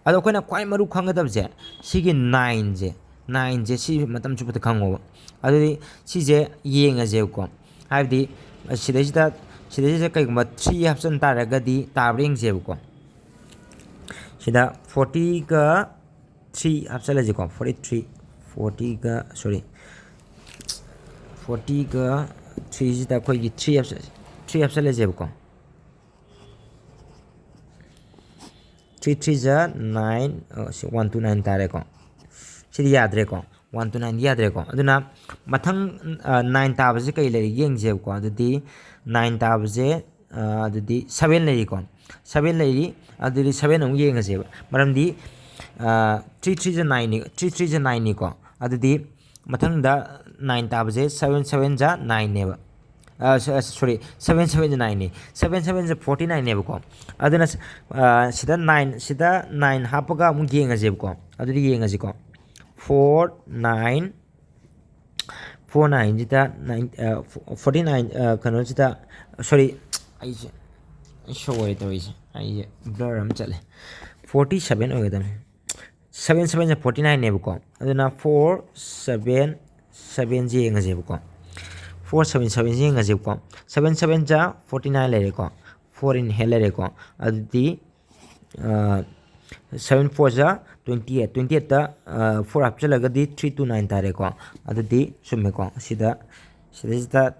ꯑꯗꯣ ꯑꯩꯈꯣꯏꯅ ꯈ꯭ꯋꯥꯏ ꯃꯔꯨ ꯈꯪꯒꯗꯕꯁꯦ ꯁꯤꯒꯤ nineꯁꯦ, ꯅꯥꯏꯟꯁꯦ ꯁꯤ ꯃꯇꯝ ꯆꯨꯞꯄꯗ ꯈꯪꯉꯣꯕ꯫ ꯑꯗꯨꯗꯤ ꯁꯤꯁꯦ ꯌꯦꯡꯉꯁꯦꯕꯀꯣ꯫ ꯍꯥꯏꯕꯗꯤ ꯁꯤꯗꯩꯁꯤꯗ, ꯁꯤꯗꯩꯁꯤꯗ ꯀꯩꯒꯨꯝꯕ ꯊ꯭ꯔꯤ ꯍꯥꯞꯆꯤꯟ ꯇꯥꯔꯒꯗꯤ ꯇꯥꯕ꯭ꯔꯥ ꯌꯦꯡꯁꯦꯕꯀꯣ꯫ ꯁꯤꯗ ꯐꯣꯔꯇꯤꯒ ꯊ꯭ꯔꯤ ꯍꯥꯞꯆꯤꯜꯂꯁꯤꯀꯣ꯫ ꯐꯣꯔꯇꯤ ꯊ꯭ꯔꯤ, ꯐꯣꯔꯇꯤꯒ, ꯁꯣꯔꯤ, ꯐꯣꯔꯇꯤꯒ ꯊ꯭ꯔꯤꯁꯤꯗ ꯑꯩꯈꯣꯏꯒꯤ ꯊ꯭ꯔꯤ ꯍꯥꯞꯆ-, ꯊ꯭ꯔꯤ ꯍꯥꯞꯆꯤꯜꯂꯁꯦꯕꯀꯣ꯫ ꯊ꯭ꯔꯤ ꯊ꯭ꯔꯤ ꯖ ꯅꯥꯏꯟ, ꯑ, ꯁꯤ ꯋꯥꯟ ꯇꯨ ꯅꯥꯏꯟ ꯇꯥꯔꯦꯀꯣ꯫ ꯁꯤꯗꯤ ꯌꯥꯗ꯭ꯔꯦꯀꯣ, ꯋꯥꯟ ꯇꯨ ꯅꯥꯏꯟꯗꯤ ꯌꯥꯗ꯭ꯔꯦꯀꯣ꯫ ꯑꯗꯨꯅ ꯃꯊꯪ, ꯑ, ꯅꯥꯏꯟ ꯇꯥꯕꯁꯦ ꯀꯩ ꯂꯩꯔꯤ ꯌꯦꯡꯁꯦꯕꯀꯣ꯫ ꯑꯗꯨꯗꯤ ꯅꯥꯏꯟ ꯇꯥꯕꯁꯦ, ꯑ, ꯑꯗꯨꯗꯤ ꯁꯕꯦꯟ ꯂꯩꯔꯤꯀꯣ꯫ ꯁꯕꯦꯟ ꯂꯩꯔꯤ, ꯑꯗꯨꯗꯤ ꯁꯕꯦꯟ ꯑꯃꯨꯛ ꯌꯦꯡꯉꯁꯦꯕ꯫ ꯃꯔꯝꯗꯤ, ꯑ, ꯊ꯭ꯔꯤ ꯊ꯭ꯔꯤ ꯖ ꯅꯥꯏꯟꯅꯤ, ꯊ꯭ꯔꯤ ꯊ꯭ꯔꯤ ꯖ ꯅꯥꯏꯟꯅꯤꯀꯣ꯫ ꯑꯗꯨꯗꯤ ꯃꯊꯪꯗ ꯅꯥꯏꯟ ꯇꯥꯕꯁꯦ ꯁꯕꯦꯟ ꯁꯕꯦꯟ ꯖ ꯅꯥꯏꯟꯅꯦꯕ꯫ ꯑ, ꯁ-, ꯑ, ꯁꯣꯔꯤ, ꯁꯕꯦꯟ ꯁꯕꯦꯟ ꯖ ꯅꯥꯏꯟꯅꯤ꯫ ꯁꯕꯦꯟ ꯁꯕꯦꯟ ꯖ ꯐꯣꯔꯇꯤ ꯅꯥꯏꯟꯅꯦꯕꯀꯣ꯫ ꯑꯗꯨꯅ ꯁ-, ꯑ, ꯁꯤꯗ ꯅꯥꯏꯟ, ꯁꯤꯗ ꯅꯥꯏꯟ ꯍꯥꯞꯄꯒ ꯑꯃꯨꯛ ꯌꯦꯡꯉꯁꯦꯕꯀꯣ꯫ ꯑꯗꯨꯗꯤ ꯌꯦꯡꯉꯁꯤꯀꯣ꯫ ꯐꯣꯔ ꯅꯥꯏꯟ, ꯐꯣꯔ ꯅꯥꯏꯟꯁꯤꯗ ꯅꯥꯏꯟ, ꯑ, ꯐꯣ-, ꯐꯣꯔꯇꯤ ꯅꯥꯏꯟ, ꯑ, ꯀꯩꯅꯣꯁꯤꯗ, ꯁꯣꯔꯤ, ꯑꯩꯁꯦ, ꯑꯩ ꯁꯣꯏꯔꯦ ꯇꯧꯔꯤꯁꯦ꯫ ꯑꯩꯁꯦ ꯕ꯭ꯂꯔ ꯑꯃ ꯆꯠꯂꯦ꯫ ꯐꯣꯔꯇꯤ ꯁꯕꯦꯟ ꯑꯣꯏꯒꯗꯕꯅꯤ꯫ ꯁꯕꯦꯟ ꯁꯕꯦꯟꯁꯦ ꯐꯣꯔꯇꯤ ꯅꯥꯏꯟꯅꯦꯕꯀꯣ꯫ ꯑꯗꯨꯅ ꯐꯣꯔ ꯁꯕꯦꯟ ꯁꯕꯦꯟꯁꯦ ꯌꯦꯡꯉꯁꯦꯕꯀꯣ꯫ ꯐꯣꯔ ꯁꯕꯦꯟ ꯁꯕꯦꯟꯁꯦ ꯌꯦꯡꯉꯁꯦꯕꯀꯣ꯫ ꯁꯕꯦꯟ ꯁꯕꯦꯟ ꯖ ꯐꯣꯔꯇꯤ ꯅꯥꯏꯟ ꯂꯩꯔꯦꯀꯣ꯫ ꯐꯣꯔ ꯏꯟ ꯍꯦꯟ ꯂꯩꯔꯦꯀꯣ꯫ ꯑꯗꯨꯗꯤ, ꯑ, ꯁꯕꯦꯟ ꯐꯣꯔ ꯖ ꯇ꯭ꯋꯦꯟꯇꯤ ꯑꯩꯠ꯫ ꯇ꯭ꯋꯦꯟꯇꯤ ꯑꯩꯠꯇ, ꯑ, ꯐꯣꯔ ꯍꯥꯞꯆꯤꯜꯂꯒꯗꯤ ꯊ꯭ꯔꯤ ꯇꯨ ꯅꯥꯏꯟ ꯇꯥꯔꯦꯀꯣ꯫ ꯑꯗꯨꯗꯤ ꯆꯨꯝꯃꯦꯀꯣ꯫ ꯁꯤꯗ, ꯁꯤꯗꯩꯁꯤꯗ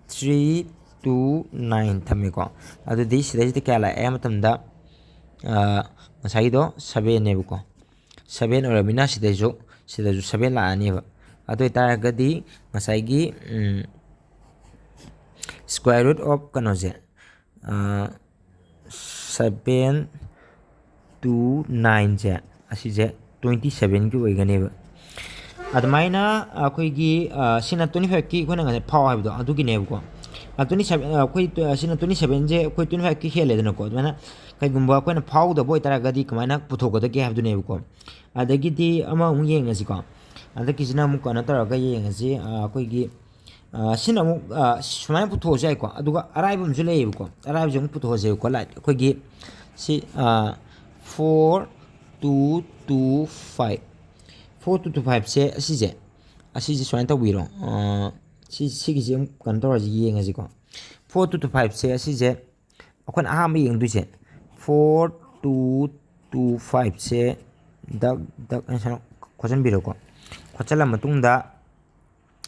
ꯊ꯭ꯔꯤ ꯇꯨ ꯅꯥꯏꯟ ꯊꯝꯃꯦꯀꯣ꯫ ꯑꯗꯨꯗꯤ ꯁꯤꯗꯩꯁꯤꯗ ꯀꯌꯥ ꯂꯥꯛꯑꯦ ꯍꯥꯏ ꯃꯇꯝꯗ, ꯑ, ꯉꯁꯥꯏꯒꯤꯗꯣ ꯁꯕꯦꯟꯅꯦꯕꯀꯣ꯫ ꯁꯕꯦꯟ ꯑꯣꯏꯔꯕꯅꯤꯅ ꯁꯤꯗꯩꯁꯨ, ꯁꯤꯗꯁꯨ ꯁꯕꯦꯟ ꯂꯥꯛꯑꯅꯦꯕ꯫ ꯑꯗꯨ ꯑꯣꯏꯇꯥꯔꯒꯗꯤ ꯉꯁꯥꯏꯒꯤ, ꯎꯝ, square root of ꯀꯩꯅꯣꯁꯦ, ꯑ, ꯁꯕꯦꯟ ꯇꯨ ꯅꯥꯏꯟꯁꯦ, ꯑꯁꯤꯁꯦ ꯇ꯭ꯋꯦꯟꯇꯤ ꯁꯕꯦꯟꯒꯤ ꯑꯣꯏꯒꯅꯦꯕ꯫ ꯑꯗꯨꯃꯥꯏꯅ ꯑꯩꯈꯣꯏꯒꯤ, ꯑ, ꯁꯤꯅ ꯇ꯭ꯋꯦꯟꯇꯤ ꯐꯥꯏꯚꯀꯤ ꯑꯩꯈꯣꯏꯅ ꯉꯁꯥꯏ ꯐꯥꯎ ꯍꯥꯏꯕꯗꯣ ꯑꯗꯨꯒꯤꯅꯦꯕꯀꯣ꯫ ꯑ, ꯇ꯭ꯋꯦꯟꯇꯤ ꯁꯕꯦꯟ, ꯑ, ꯑꯩꯈꯣꯏ ꯇ-, ꯁꯤꯅ ꯇ꯭ꯋꯦꯟꯇꯤ ꯁꯕꯦꯟꯁꯦ ꯑꯩꯈꯣꯏ ꯇ꯭ꯋꯦꯟꯇꯤ ꯐꯥꯏꯚꯀꯤ ꯍꯦꯜꯂꯦꯗꯅꯀꯣ꯫ ꯑꯗꯨꯃꯥꯏꯅ ꯀꯩꯒꯨꯝꯕ ꯑꯩꯈꯣꯏꯅ ꯐꯥꯎꯗꯕ ꯑꯣꯏꯇꯥꯔꯒꯗꯤ ꯀꯃꯥꯏꯅ ꯄꯨꯊꯣꯛꯀꯗꯒꯦ ꯍꯥꯏꯕꯗꯨꯅꯦꯕꯀꯣ꯫ ꯑꯗꯒꯤꯗꯤ ꯑꯃꯃꯨꯛ ꯌꯦꯡꯉꯁꯤꯀꯣ꯫ ꯍꯟꯗꯛꯀꯤꯁꯤꯅ ꯑꯃꯨꯛ ꯀꯩꯅꯣ ꯇꯧꯔꯒ ꯌꯦꯡꯉꯁꯤ, ꯑ, ꯑꯩꯈꯣꯏꯒꯤ, ꯑ, ꯁꯤꯅ ꯑꯃꯨꯛ, ꯑ, ꯁꯨꯃꯥꯏꯅ ꯄꯨꯊꯣꯛꯑꯁꯨ ꯌꯥꯏꯀꯣ꯫ ꯑꯗꯨꯒ ꯑꯔꯥꯏꯕ ꯑꯃꯁꯨ ꯂꯩꯌꯦꯕꯀꯣ꯫ ꯑꯔꯥꯏꯕꯁꯦ ꯑꯃꯨꯛ ꯄꯨꯊꯣꯛꯑꯁꯦꯕꯀꯣ꯫ ꯂꯥꯏꯛ ꯑꯩꯈꯣꯏꯒꯤ ꯁꯤ, ꯑ, four two two five. four two two five ꯁꯦ ꯑꯁꯤꯁꯦ, ꯑꯁꯤꯁꯦ ꯁꯨꯃꯥꯏꯅ ꯇꯧꯕꯤꯔꯣ꯫ ꯑꯥ, ꯁꯤ, ꯁꯤꯒꯤꯁꯦ ꯑꯃꯨꯛ ꯀꯩꯅꯣ ꯇꯧꯔꯁꯤ, ꯌꯦꯡꯉꯁꯤꯀꯣ꯫ Four two two five ꯁꯦ ꯑꯁꯤꯁꯦ ꯑꯩꯈꯣꯏꯅ ꯑꯍꯥꯟꯕ ꯌꯦꯡꯗꯣꯏꯁꯦ four two two five ꯁꯦ ꯗꯛ ꯗꯛ ꯑꯅ ꯁꯨꯃꯥꯏꯅ ꯈꯣꯠꯆꯟꯕꯤꯔꯣꯀꯣ꯫ ꯈꯣꯠꯆꯜꯂ ꯃꯇꯨꯡꯗ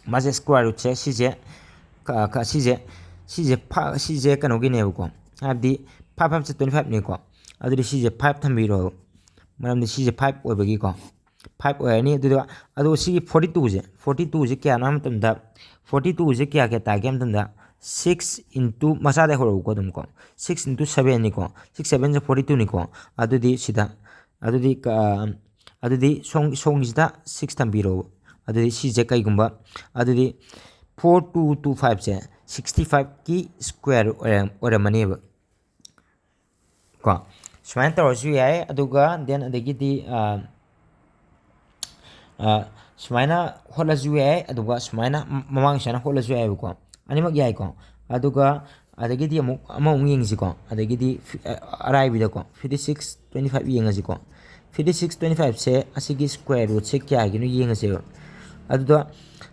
ꯃꯥꯁꯦ square root ꯁꯦ ꯁꯤꯁꯦ ꯀ-, ꯀ-, ꯁꯤꯁꯦ, ꯁꯤꯁꯦ ꯐ-, ꯁꯤꯁꯦ ꯀꯩꯅꯣꯒꯤꯅꯦꯕꯀꯣ, ꯍꯥꯏꯕꯗꯤ five five ꯁꯦ twenty five ꯅꯤꯀꯣ꯫ ꯑꯗꯨꯗꯤ ꯁꯤꯁꯦ five ꯊꯝꯕꯤꯔꯣ, ꯃꯔꯝꯗꯤ ꯁꯤꯁꯦ five ꯑꯣꯏꯕꯒꯤꯀꯣ꯫ Five ꯑꯣꯏꯔꯅꯤ꯫ ꯑꯗꯨꯗ, ꯑꯗꯨꯒ ꯁꯤꯒꯤ forty two ꯁꯦ, forty two ꯁꯦ ꯀꯌꯥꯅꯣ ꯍꯥꯏꯕ ꯃꯇꯝꯗ, forty two ꯁꯦ ꯀꯌꯥ ꯀꯌꯥ ꯇꯥꯒꯦ ꯍꯥꯏꯕ ꯃꯇꯝꯗ, six into, ꯃꯆꯥꯗꯩ ꯍꯧꯔꯛꯎꯀꯣ ꯑꯗꯨꯝꯀꯣ, six into seven ꯅꯤꯀꯣ꯫ Six seven ꯁꯦ forty two ꯅꯤꯀꯣ꯫ ꯑꯗꯨꯗꯤ ꯁꯤꯗ, ꯑꯗꯨꯗꯤ ꯀ-, ꯑꯗꯨꯗꯤ ꯁꯣꯝ-, ꯁꯣꯝꯒꯤꯁꯤꯗ six ꯊꯝꯕꯤꯔꯣ꯫ ꯑꯗꯨꯗꯤ ꯁꯤꯁꯦ ꯀꯩꯒꯨꯝꯕ, ꯑꯗꯨꯗꯤ four two two five ꯁꯦ sixty five ꯀꯤ square ꯑꯣꯏꯔꯝ-, ꯑꯣꯏꯔꯝꯃꯅꯦꯕ꯫ ꯀꯣ, ꯁꯨꯃꯥꯏꯅ ꯇꯧꯔꯁꯨ ꯌꯥꯏ꯫ ꯑꯗꯨꯒ then ꯑꯗꯒꯤꯗꯤ, ꯑ, ꯑ, ꯁꯨꯃꯥꯏꯅ ꯍꯣꯠꯂꯁꯨ ꯌꯥꯏ, ꯑꯗꯨꯒ ꯁꯨꯃꯥꯏꯅ ꯃ-, ꯃꯃꯥꯡ ꯁꯨꯃꯥꯏꯅ ꯍꯣꯠꯂꯁꯨ ꯌꯥꯏꯕꯀꯣ꯫ ꯑꯅꯤꯃꯛ ꯌꯥꯏꯀꯣ꯫ ꯑꯗꯨꯒ ꯑꯗꯒꯤꯗꯤ ꯑꯃꯨꯛ, ꯑꯃꯃꯨꯛ ꯌꯦꯡꯁꯤꯀꯣ꯫ ꯑꯗꯒꯤꯗꯤ ꯐꯤ-, ꯑ, ꯑꯔꯥꯏꯕꯤꯗꯀꯣ, fifty six twenty five ꯌꯦꯡꯉꯁꯤꯀꯣ꯫ Fifty six twenty five ꯁꯦ ꯑꯁꯤꯒꯤ square root ꯁꯦ ꯀꯌꯥꯒꯤꯅꯣ ꯌꯦꯡꯉꯁꯦꯕ꯫ ꯑꯗꯨꯗ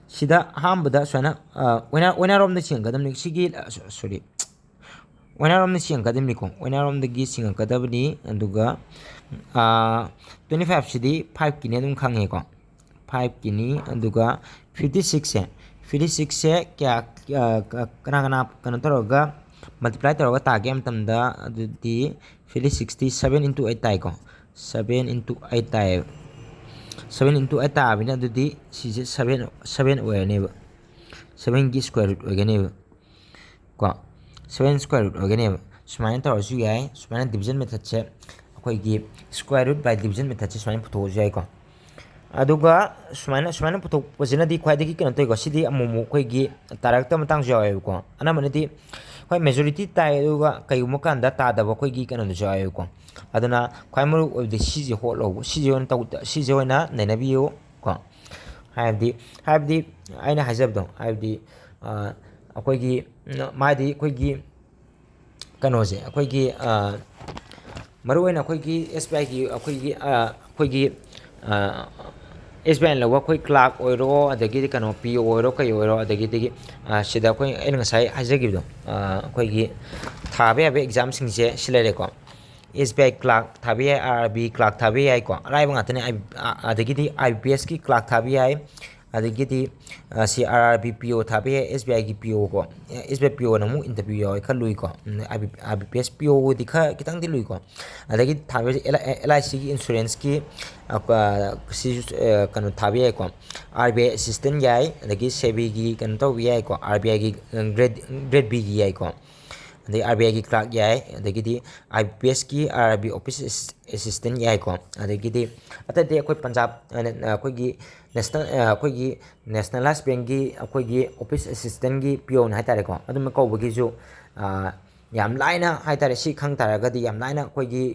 ꯁꯤꯗ ꯑꯍꯥꯟꯕꯗ ꯁꯨꯃꯥꯏꯅ, ꯑ, ꯑꯣꯏꯅ-, ꯑꯣꯏꯅꯔꯣꯝꯗ ꯆꯤꯡꯒꯗꯕꯅꯤ꯫ ꯁꯤꯒꯤ, ꯑ, ꯁꯣ-, sorry, ꯑꯣꯏꯅꯔꯣꯝꯗ ꯆꯤꯡꯉꯛꯀꯗꯕꯅꯤꯀꯣ, ꯑꯣꯏꯅꯔꯣꯝꯗꯒꯤ ꯆꯤꯡꯉꯛꯀꯗꯕꯅꯤ꯫ ꯑꯗꯨꯒ, ꯑꯥ, twenty five ꯁꯤꯗꯤ five ꯀꯤꯅꯦ ꯑꯗꯨꯝ ꯈꯪꯉꯦꯀꯣ, five ꯀꯤꯅꯤ꯫ ꯑꯗꯨꯒ fifty six ꯁꯦ, fifty six ꯁꯦ ꯀꯌꯥ, ꯑꯥ, ꯀ-, ꯀꯅꯥ ꯀꯅꯥ ꯀꯩꯅꯣ ꯇꯧꯔꯒ multiply ꯇꯧꯔꯒ ꯇꯥꯒꯦ ꯍꯥꯏꯕ ꯃꯇꯝꯗ, ꯑꯗꯨꯗꯤ fifty six T seven into eight ꯇꯥꯏꯀꯣ, seven into eight ꯇꯥꯏꯌꯦꯕ꯫ Seven into eight ꯇꯥꯕꯅꯤꯅ ꯑꯗꯨꯗꯤ ꯁꯤꯁꯦ seven, seven ꯑꯣꯏꯔꯅꯦꯕ, seven ꯒꯤ square root ꯑꯣꯏꯒꯅꯦꯕ꯫ ꯀꯣ, seven square root ꯑꯣꯏꯒꯅꯦꯕ꯫ ꯁꯨꯃꯥꯏꯅ ꯇꯧꯔꯁꯨ ꯌꯥꯏ꯫ ꯁꯨꯃꯥꯏꯅ division method ꯁꯦ, ꯑꯩꯈꯣꯏꯒꯤ square root by division method ꯁꯦ ꯁꯨꯃꯥꯏꯅ ꯄꯨꯊꯣꯛꯑꯁꯨ ꯌꯥꯏꯀꯣ꯫ ꯑꯗꯨꯒ ꯁꯨꯃꯥꯏꯅ, ꯁꯨꯃꯥꯏꯅ ꯄꯨꯊꯣꯛꯄꯁꯤꯅꯗꯤ ꯈ꯭ꯋꯥꯏꯗꯒꯤ ꯀꯩꯅꯣ ꯇꯧꯋꯤꯀꯣ꯫ ꯁꯤꯗꯤ ꯑꯃꯨꯛ ꯑꯃꯨꯛ ꯑꯩꯈꯣꯏꯒꯤ ꯇꯥꯔꯛꯇꯕ ꯃꯇꯥꯡꯁꯨ ꯌꯥꯎꯋꯦꯕꯀꯣ꯫ ꯑꯅꯝꯕꯅꯗꯤ ꯍꯣꯏ majority ꯇꯥꯏ, ꯑꯗꯨꯒ ꯀꯩꯒꯨꯝꯕ ꯀꯥꯟꯗ ꯇꯥꯗꯕ ꯑꯩꯈꯣꯏꯒꯤ ꯀꯩꯅꯣꯗꯨꯁꯨ ꯌꯥꯎꯋꯦꯕꯀꯣ꯫ ꯑꯗꯨꯅ ꯈ꯭ꯋꯥꯏ ꯃꯔꯨ ꯑꯣꯏꯕꯗꯤ ꯁꯤꯁꯦ ꯍꯣꯠꯂꯧꯕ, ꯁꯤꯁꯦ ꯑꯣꯏꯅ ꯇꯧ-, ꯁꯤꯁꯦ ꯑꯣꯏꯅ ꯅꯩꯅꯕꯤꯌꯨ ꯀꯣ꯫ ꯍꯥꯏꯕꯗꯤ, ꯍꯥꯏꯕꯗꯤ ꯑꯩꯅ ꯍꯥꯏꯖꯕꯗꯣ, ꯍꯥꯏꯕꯗꯤ, ꯑ, ꯑꯩꯈꯣꯏꯒꯤ, ꯎꯝ, ꯃꯥꯗꯤ ꯑꯩꯈꯣꯏꯒꯤ ꯀꯩꯅꯣꯁꯦ, ꯑꯩꯈꯣꯏꯒꯤ, ꯑ, ꯃꯔꯨꯑꯣꯏꯅ ꯑꯩꯈꯣꯏꯒꯤ S B I ꯒꯤ ꯑꯩꯈꯣꯏꯒꯤ, ꯑ, ꯑꯩꯈꯣꯏꯒꯤ, ꯑ, ꯑꯦꯁ ꯕꯤ ꯑꯥꯏ ꯂꯧꯕ ꯑꯩꯈꯣꯏ ꯀ꯭ꯂꯥꯔꯛ ꯑꯣꯏꯔꯣ, ꯑꯗꯒꯤꯗꯤ ꯀꯩꯅꯣ ꯄꯤ ꯑꯣ ꯑꯣꯏꯔꯣ, ꯀꯩ ꯑꯣꯏꯔꯣ, ꯑꯗꯒꯤꯗꯤ ꯁꯤꯗ ꯑꯩꯈꯣꯏ ꯑꯩꯅ ꯉꯁꯥꯏ ꯍꯥꯏꯖꯈꯤꯕꯗꯣ, ꯑꯩꯈꯣꯏꯒꯤ ꯊꯥꯕ ꯌꯥꯕ ꯑꯦꯛꯖꯥꯝꯁꯤꯡꯁꯦ ꯁꯤ ꯂꯩꯔꯦꯀꯣ꯫ ꯑꯦꯁ ꯕꯤ ꯑꯥꯏ ꯀ꯭ꯂꯥꯔꯛ ꯊꯥꯕ ꯌꯥꯏ, ꯑꯥꯔ ꯑꯥꯔ ꯕꯤ ꯀ꯭ꯂꯥꯔꯛ ꯊꯥꯕ ꯌꯥꯏꯀꯣ, ꯑꯔꯥꯏꯕ ꯉꯥꯛꯇꯅꯦ꯫ ꯑꯗꯒꯤꯗꯤ ꯑꯥꯏ ꯕꯤ ꯄꯤ ꯑꯦꯁꯀꯤ ꯀ꯭ꯂꯥꯔꯛ ꯊꯥꯕ ꯌꯥꯏ, ꯑꯗꯒꯤꯗꯤ C R R B P ꯑꯣ ꯊꯥꯕ ꯌꯥꯏ, ꯑꯦꯁ ꯕꯤ ꯑꯥꯏꯒꯤ ꯄꯤ ꯑꯣ ꯀꯣ꯫ ꯑꯦꯁ ꯕꯤ ꯑꯥꯏ ꯄꯤ ꯑꯣꯅ ꯑꯃꯨꯛ ꯏꯟꯇꯔꯚ꯭ꯌꯨ ꯌꯥꯎꯋꯦ, ꯈꯔ ꯂꯨꯏꯀꯣ꯫ ꯑꯥꯏ ꯕꯤ ꯄꯤ ꯑꯦꯁ ꯄꯤ ꯑꯣꯗꯤ ꯈꯔ ꯈꯤꯇꯪꯗꯤ ꯂꯨꯏꯀꯣ꯫ ꯑꯗꯒꯤ ꯊꯥꯕ ꯑꯦꯜ ꯑꯥꯏ ꯁꯤꯒꯤ ꯏꯟꯁꯨꯔꯦꯟꯁꯀꯤ ꯁꯤꯁꯨ ꯀꯩꯅꯣ ꯊꯥꯕ ꯌꯥꯏꯀꯣ꯫ ꯑꯥꯔ ꯕꯤ ꯑꯥꯏ ꯑꯦꯁꯤꯁꯇꯦꯟ ꯌꯥꯏ, ꯑꯗꯒꯤ ꯁꯦꯕꯤꯒꯤ ꯀꯩꯅꯣ ꯇꯧꯕ ꯌꯥꯏꯀꯣ, ꯑꯥꯔ ꯕꯤ ꯑꯥꯏꯒꯤ ꯒ꯭ꯔꯦꯗ ꯒ꯭ꯔꯦꯗ ꯕꯤꯒꯤ ꯌꯥꯏꯀꯣ꯫ ꯑꯗꯩ ꯑꯥꯔ ꯕꯤ ꯑꯥꯏꯒꯤ ꯀ꯭ꯂꯥꯔꯛ ꯌꯥꯏ, ꯑꯗꯒꯤꯗꯤ ꯑꯥꯏ ꯕꯤ ꯄꯤ ꯑꯦꯁꯀꯤ R R B office assistant ꯌꯥꯏꯀꯣ꯫ ꯑꯗꯒꯤꯗꯤ ꯑꯇꯩ ꯑꯇꯩ ꯑꯩꯈꯣꯏ ꯄꯟꯖꯥꯕ, ꯑꯩꯈꯣꯏꯒꯤ ꯅꯦꯁꯅꯦꯜ, ꯑꯩꯈꯣꯏꯒꯤ ꯅꯦꯁꯅꯦꯂꯥꯏꯁ ꯕꯦꯡꯒꯤ ꯑꯩꯈꯣꯏꯒꯤ ꯑꯣꯐꯤꯁ ꯑꯦꯁꯤꯁꯇꯦꯟꯒꯤ ꯄꯤ ꯑꯣꯅ ꯍꯥꯏꯇꯥꯔꯦꯀꯣ, ꯑꯗꯨꯝꯕ ꯀꯧꯕꯒꯤꯁꯨ ꯌꯥꯝ ꯂꯥꯏꯅ ꯍꯥꯏꯇꯥꯔꯦ, ꯁꯤ ꯈꯪ ꯇꯥꯔꯒꯗꯤ ꯌꯥꯝ ꯂꯥꯏꯅ ꯑꯩꯈꯣꯏꯒꯤ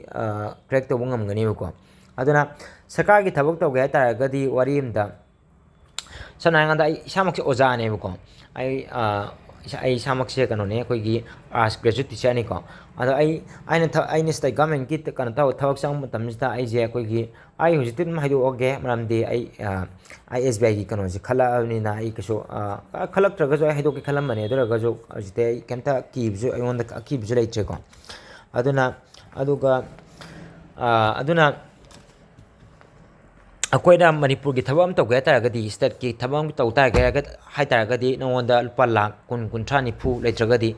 ꯀ꯭ꯔꯦꯛ ꯇꯧꯕ ꯉꯝꯒꯅꯦꯕꯀꯣ꯫ ꯑꯗꯨꯅ ꯁꯔꯀꯥꯔꯒꯤ ꯊꯕꯛ ꯇꯧꯒꯦ ꯍꯥꯏꯇꯥꯔꯒꯗꯤ, ꯋꯥꯔꯤ ꯑꯝꯗ, ꯁꯝꯅ ꯍꯥꯏꯔꯀꯥꯟꯗ ꯑꯩ ꯏꯁꯥꯃꯛꯁꯦ ꯑꯣꯖꯥꯅꯦꯕꯀꯣ꯫ ꯑꯩ ꯏꯁꯥ-, ꯑꯩ ꯏꯁꯥꯃꯛꯁꯦ ꯀꯩꯅꯣꯅꯦ, ꯑꯩꯈꯣꯏꯒꯤ ꯑꯥꯔꯠꯁ ꯒ꯭ꯔꯦꯖꯨꯋꯦꯠ ꯇꯤꯆꯔꯅꯤꯀꯣ꯫ ꯑꯗꯣ ꯑꯩ, ꯑꯩꯅ ꯊ-, ꯑꯩꯅ ꯁꯤꯗ ꯒꯃꯦꯟꯒꯤ ꯀꯩꯅꯣ ꯇꯧ-, ꯊꯕꯛ ꯆꯪꯕ ꯃꯇꯝꯁꯤꯗ ꯑꯩꯁꯦ ꯑꯩꯈꯣꯏꯒꯤ, ꯑꯩ ꯍꯧꯖꯤꯛꯇꯤ ꯑꯗꯨꯝ ꯍꯥꯏꯗꯣꯛꯑꯒꯦ, ꯃꯔꯝꯗꯤ ꯑꯩ, ꯑꯥ, ꯑꯩ ꯑꯦꯁ ꯕꯤ ꯑꯥꯏꯒꯤ ꯀꯩꯅꯣꯁꯦ ꯈꯜꯂꯛꯑꯕꯅꯤꯅ ꯑꯩ ꯀꯩꯁꯨ, ꯑꯥ, ꯈꯜꯂꯛꯇ꯭ꯔꯒꯁꯨ ꯑꯩ ꯍꯥꯏꯗꯣꯛꯀꯦ ꯈꯜꯂꯝꯕꯅꯦ꯫ ꯑꯗꯨ ꯑꯣꯏꯔꯒꯁꯨ ꯍꯧꯖꯤꯛꯇꯤ ꯑꯩ ꯀꯩꯝꯇ ꯀꯤꯕꯁꯨ, ꯑꯩꯉꯣꯟꯗ ꯑꯀꯤꯕꯁꯨ ꯂꯩꯇ꯭ꯔꯦꯀꯣ꯫ ꯑꯗꯨꯅ, ꯑꯗꯨꯒ, ꯑꯥ, ꯑꯗꯨꯅ ꯑꯩꯈꯣꯏꯅ ꯃꯅꯤꯄꯨꯔꯒꯤ ꯊꯕꯛ ꯑꯃ ꯇꯧꯒꯦ ꯍꯥꯏ ꯇꯥꯔꯒꯗꯤ, ꯁ꯭ꯇꯦꯠꯀꯤ ꯊꯕꯛ ꯑꯃ ꯇꯧ ꯇꯥꯔꯒꯦ ꯍꯥꯏꯔꯒ-, ꯍꯥꯏ ꯇꯥꯔꯒꯗꯤ, ꯅꯉꯣꯟꯗ ꯂꯨꯄꯥ ꯂꯥꯈ ꯀꯨꯟ, ꯀꯨꯟꯊ꯭ꯔꯥ, ꯅꯤꯐꯨ ꯂꯩꯇ꯭ꯔꯒꯗꯤ,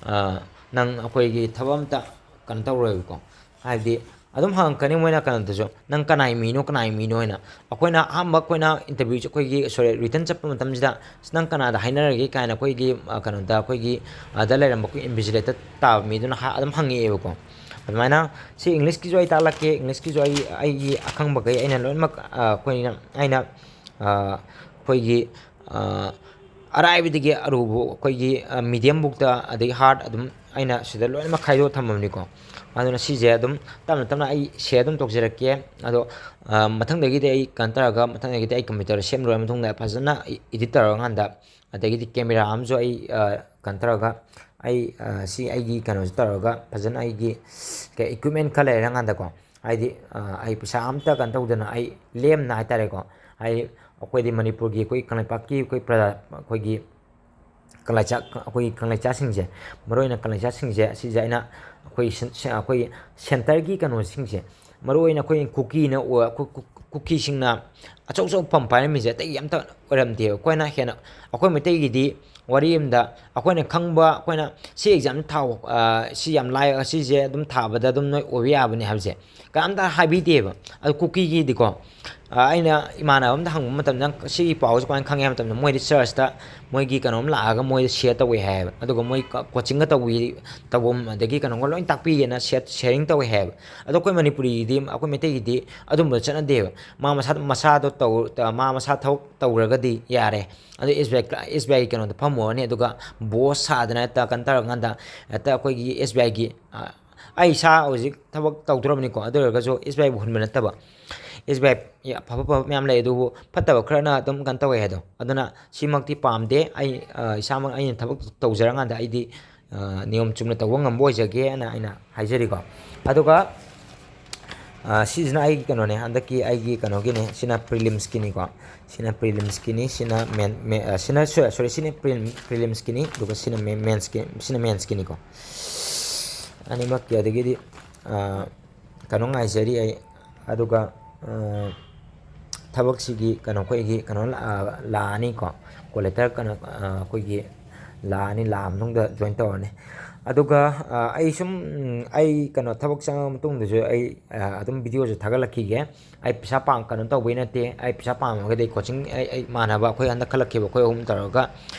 ꯑꯥ, ꯅꯪ ꯑꯩꯈꯣꯏꯒꯤ ꯊꯕꯛ ꯑꯝꯇ ꯀꯩꯅꯣ ꯇꯧꯔꯣꯏꯕꯀꯣ꯫ ꯍꯥꯏꯕꯗꯤ ꯑꯗꯨꯝ ꯍꯪꯉꯛꯀꯅꯤ ꯃꯣꯏꯅ ꯀꯩꯅꯣꯗꯁꯨ, "ꯅꯪ ꯀꯅꯥꯏ ꯃꯤꯅꯣ, ꯀꯅꯥꯏ ꯃꯤꯅꯣ?" ꯍꯥꯏꯅ꯫ ꯑꯩꯈꯣꯏꯅ ꯑꯍꯥꯟꯕ ꯑꯩꯈꯣꯏꯅ ꯏꯟꯇꯔꯚ꯭ꯌꯨꯁꯦ ꯑꯩꯈꯣꯏꯒꯤ, ꯁꯣꯔꯤ, ꯔꯤꯇꯟ ꯆꯠꯄ ꯃꯇꯝꯁꯤꯗ, "ꯑꯁ, ꯅꯪ ꯀꯅꯥꯗ ꯍꯥꯏꯅꯔꯒꯦ?" ꯀꯥꯏꯅ ꯑꯩꯈꯣꯏꯒꯤ, ꯑ, ꯀꯩꯅꯣꯗ, ꯑꯩꯈꯣꯏꯒꯤ ꯑꯗ ꯂꯩꯔꯝꯕ ꯑꯩꯈꯣꯏ ꯏꯟꯚꯤꯖꯤꯂꯦꯇꯔ ꯇꯥꯕ ꯃꯤꯗꯨꯅ ꯍꯥ-, ꯑꯗꯨꯝ ꯍꯪꯉꯛꯑꯦꯕꯀꯣ꯫ ꯑꯗꯨꯃꯥꯏꯅ ꯁꯤ ꯏꯪꯂꯤꯁꯀꯤꯁꯨ ꯑꯩ ꯇꯥꯛꯂꯛꯀꯦ, ꯏꯪꯂꯤꯁꯀꯤꯁꯨ ꯑꯩ, ꯑꯩꯒꯤ ꯑꯈꯪꯕꯈꯩ ꯑꯩꯅ ꯂꯣꯏꯅꯃꯛ, ꯑ, ꯑꯩꯈꯣꯏꯅ, ꯑꯩꯅ, ꯑ, ꯑꯩꯈꯣꯏꯒꯤ, ꯑ, ꯑꯔꯥꯏꯕꯗꯒꯤ ꯑꯔꯨꯕ ꯑꯩꯈꯣꯏꯒꯤ, ꯑ, ꯃꯤꯗꯤꯌꯝꯕꯨꯛꯇ, ꯑꯗꯒꯤ ꯍꯥꯔꯠ ꯑꯗꯨꯝ ꯑꯩꯅ ꯁꯤꯗ ꯂꯣꯏꯅꯃꯛ ꯈꯥꯏꯗꯣꯛꯑ ꯊꯝꯃꯕꯅꯤꯀꯣ꯫ ꯑꯗꯨꯅ ꯁꯤꯁꯦ ꯑꯗꯨꯝ ꯇꯞꯅ ꯇꯞꯅ ꯑꯩ ꯁꯤꯌꯔ ꯑꯗꯨꯝ ꯇꯧꯖꯔꯛꯀꯦ꯫ ꯑꯗꯣ, ꯑ, ꯃꯊꯪꯗꯒꯤꯗꯤ ꯑꯩ ꯀꯩꯅꯣ ꯇꯧꯔꯒ, ꯃꯊꯪꯗꯒꯤꯗꯤ ꯑꯩ ꯀꯝꯄ꯭ꯌꯨꯇꯔꯗ ꯁꯦꯝ ꯂꯣꯏꯔ ꯃꯇꯨꯡꯗ ꯐꯖꯅ ꯏꯗꯤꯠ ꯇꯧꯔꯀꯥꯟꯗ, ꯑꯗꯒꯤꯗꯤ ꯀꯦꯃꯦꯔꯥ ꯑꯃꯁꯨ ꯑꯩ, ꯑ, ꯀꯩꯅꯣ ꯇꯧꯔꯒ, ꯑꯩ, ꯑ, ꯁꯤ ꯑꯩꯒꯤ ꯀꯩꯅꯣꯁꯤ ꯇꯧꯔꯒ ꯐꯖꯅ ꯑꯩꯒꯤ ꯀꯩ ꯏꯀ꯭ꯋꯤꯞꯃꯦꯟ ꯈꯔ ꯂꯩꯔꯀꯥꯟꯗꯀꯣ, ꯍꯥꯏꯗꯤ, ꯑ, ꯑꯩ ꯄꯩꯁꯥ ꯑꯝꯇ ꯀꯩꯅꯣ ꯇꯧꯗꯅ ꯑꯩ ꯂꯦꯝꯅ ꯍꯥꯏꯇꯥꯔꯦꯀꯣ, ꯍꯥꯏ, ꯑꯩꯈꯣꯏꯗꯤ ꯃꯅꯤꯄꯨꯔꯒꯤ ꯑꯩꯈꯣꯏ ꯀꯪꯂꯩꯄꯥꯛꯀꯤ ꯑꯩꯈꯣꯏ ꯄ꯭ꯔꯖꯥ, ꯑꯩꯈꯣꯏꯒꯤ ꯀꯪꯂꯩꯆꯥ-, ꯑꯩꯈꯣꯏꯒꯤ ꯀꯪꯂꯩꯆꯥꯁꯤꯡꯁꯦ, ꯃꯔꯨꯑꯣꯏꯅ ꯀꯪꯂꯩꯆꯥꯁꯤꯡꯁꯦ ꯑꯁꯤꯁꯦ ꯑꯩꯅ ꯑꯩꯈꯣꯏ ꯁꯦꯟ-, ꯁꯦ-, ꯑꯩꯈꯣꯏ centreꯒꯤ ꯀꯩꯅꯣꯁꯤꯡꯁꯦ, ꯃꯔꯨꯑꯣꯏꯅ ꯑꯩꯈꯣꯏ ꯀꯨꯀꯤꯅ ꯑꯣ-, ꯀꯨ-, ꯀꯨ-, ꯀꯨꯀꯤꯁꯤꯡꯅ ꯑꯆꯧ ꯑꯆꯧꯕ ꯐꯝ ꯄꯥꯏꯔꯝꯃꯤꯁꯦ ꯑꯇꯩ ꯑꯝꯇ ꯑꯣꯏꯔꯝꯗꯦꯕ꯫ ꯑꯩꯈꯣꯏꯅ ꯍꯦꯟꯅ, ꯑꯩꯈꯣꯏ ꯃꯩꯇꯩꯒꯤꯗꯤ ꯋꯥꯔꯤ ꯑꯃꯗ ꯑꯩꯈꯣꯏꯅ ꯈꯪꯕ, ꯑꯩꯈꯣꯏꯅ ꯁꯤ examꯁꯦ ꯊꯥꯎ, ꯑ, ꯁꯤ ꯌꯥꯝ ꯂꯥꯏ, ꯁꯤꯁꯦ ꯑꯗꯨꯝ ꯊꯥꯕꯗ ꯑꯗꯨꯝ ꯅꯣꯏ ꯑꯣꯏꯕ ꯌꯥꯕꯅꯤ ꯍꯥꯏꯕꯁꯦ ꯀꯅꯥꯝꯇ ꯍꯥꯏꯕꯤꯗꯦꯕ꯫ ꯑꯗꯨ ꯀꯨꯀꯤꯒꯤꯗꯤꯀꯣ, ꯑ, ꯑꯩꯅ ꯏꯃꯥꯟꯅꯕ ꯑꯃꯗ ꯍꯪꯕ ꯃꯇꯝꯗ, "ꯅꯪ ꯁꯤꯒꯤ ꯄꯥꯎꯁꯦ ꯀꯃꯥꯏꯅ ꯈꯪꯉꯦ?" ꯍꯥꯏꯕ ꯃꯇꯝꯗ, ꯃꯣꯏꯗꯤ churchꯇ ꯃꯣꯏꯒꯤ ꯀꯩꯅꯣꯝ ꯂꯥꯛꯑꯒ ꯃꯣꯏꯗ share ꯇꯧꯋꯦ ꯍꯥꯏꯌꯦꯕ꯫ ꯑꯗꯨꯒ ꯃꯣꯏ ꯀ-, coachingꯒ ꯇꯧꯕꯤ-, ꯇꯧꯐꯝ, ꯑꯗꯒꯤ ꯀꯩꯅꯣꯒ ꯂꯣꯏ ꯇꯥꯛꯄꯤꯒꯦꯅ share, sharing ꯇꯧꯋꯦ ꯍꯥꯏꯌꯦꯕ꯫ ꯑꯗꯣ ꯑꯩꯈꯣꯏ ꯃꯅꯤꯄꯨꯔꯤꯒꯤꯗꯤ, ꯑꯩꯈꯣꯏ ꯃꯩꯇꯩꯒꯤꯗꯤ ꯑꯗꯨꯝꯕ ꯆꯠꯅꯗꯦꯕ꯫ ꯃꯥ ꯃꯁꯥ, ꯃꯁꯥꯗꯣ ꯇꯧ-, ꯃꯥ ꯃꯁꯥ ꯊꯕꯛ ꯇꯧꯔꯒꯗꯤ ꯌꯥꯔꯦ꯫ ꯑꯗꯨ SBI cl-, SBIꯒꯤ ꯀꯩꯅꯣꯗ ꯐꯝꯃꯨꯔꯅꯤ, ꯑꯗꯨꯒ boss ꯁꯥꯗꯅ ꯍꯦꯛꯇ ꯀꯩꯅꯣ ꯇꯧꯔꯀꯥꯟꯗ, ꯍꯦꯛꯇ ꯑꯩꯈꯣꯏꯒꯤ SBIꯒꯤ, ꯑ, ꯑꯩ ꯏꯁꯥ ꯍꯧꯖꯤꯛ ꯊꯕꯛ ꯇꯧꯗꯣꯔꯕꯅꯤꯀꯣ, ꯑꯗꯨ ꯑꯣꯏꯔꯒꯁꯨ SBIꯕꯨ ꯍꯨꯟꯕ ꯅꯠꯇꯕ꯫ SBI ꯑꯐꯕ ꯑꯐꯕ ꯃꯌꯥꯝ ꯂꯩ, ꯑꯗꯨꯕꯨ ꯐꯠꯇꯕ ꯈꯔꯅ ꯑꯗꯨꯝ ꯀꯩꯅꯣ ꯇꯧꯋꯦ ꯍꯥꯏꯗꯣ꯫ ꯑꯗꯨꯅ ꯁꯤꯃꯛꯇꯤ ꯄꯥꯝꯗꯦ꯫ ꯑꯩ, ꯑ, ꯏꯁꯥꯃꯛ ꯑꯩꯅ ꯊꯕꯛ ꯇꯧꯖꯔꯀꯥꯟꯗ ꯑꯩꯗꯤ, ꯑ, ꯅꯤꯌꯣꯝ ꯆꯨꯝꯅ ꯇꯧꯕ ꯉꯝꯕ ꯑꯣꯏꯖꯒꯦꯅ ꯑꯩꯅ ꯍꯥꯏꯖꯔꯤꯀꯣ꯫ ꯑꯗꯨꯒ, ꯑ, ꯁꯤꯁꯤꯅ ꯑꯩꯒꯤ ꯀꯩꯅꯣꯅꯦ, ꯍꯟꯗꯛꯀꯤ ꯑꯩꯒꯤ ꯀꯩꯅꯣꯒꯤꯅꯦ, ꯁꯤꯅ prelims ꯀꯤꯅꯤꯀꯣ꯫ ꯁꯤꯅ prelims ꯀꯤꯅꯤ, ꯁꯤꯅ main, main, ꯑ, ꯁꯤꯅ, so-, sorry, ꯁꯤꯅ prelim-, prelims ꯀꯤꯅꯤ, ꯑꯗꯨꯒ ꯁꯤꯅ main-, mains ꯀꯤ, ꯁꯤꯅ mains ꯀꯤꯅꯤꯀꯣ꯫ ꯑꯅꯤꯃꯛꯀꯤ ꯑꯗꯒꯤꯗꯤ, ꯑ, ꯀꯩꯅꯣ ꯉꯥꯏꯖꯔꯤ ꯑꯩ꯫ ꯑꯗꯨꯒ, ꯑ, ꯊꯕꯛꯁꯤꯒꯤ ꯀꯩꯅꯣ, ꯑꯩꯈꯣꯏꯒꯤ ꯀꯩꯅꯣ ꯂꯥ-, ꯂꯥꯛꯑꯅꯤꯀꯣ, call letter ꯀꯩꯅꯣ, ꯑ, ꯑꯩꯈꯣꯏꯒꯤ ꯂꯥꯛꯑꯅꯤ, ꯂꯥꯛꯑ ꯃꯇꯨꯡꯗ join ꯇꯧꯔꯅꯤ꯫ ꯑꯗꯨꯒ, ꯑ, ꯑꯩ ꯁꯨꯝ, ꯎꯝ, ꯑꯩ ꯀꯩꯅꯣ ꯊꯕꯛ ꯆꯪꯉ ꯃꯇꯨꯡꯗꯁꯨ ꯑꯩ, ꯑ, ꯑꯗꯨꯝ videoꯁꯨ ꯊꯥꯒꯠꯂꯛꯈꯤꯒꯦ꯫ ꯑꯩ ꯄꯩꯁꯥ ꯄꯥꯝ-, ꯀꯩꯅꯣ ꯇꯧꯕꯩ ꯅꯠꯇꯦ꯫ ꯑꯩ ꯄꯩꯁꯥ ꯄꯥꯝꯃꯒꯗꯤ coaching ꯑꯩ, ꯑꯩ ꯏꯃꯥꯟꯅꯕ ꯑꯩꯈꯣꯏ ꯍꯟꯗꯛ ꯈꯜꯂꯛꯈꯤꯕ ꯑꯩꯈꯣꯏ ꯑꯍꯨꯝ ꯇꯧꯔꯒ,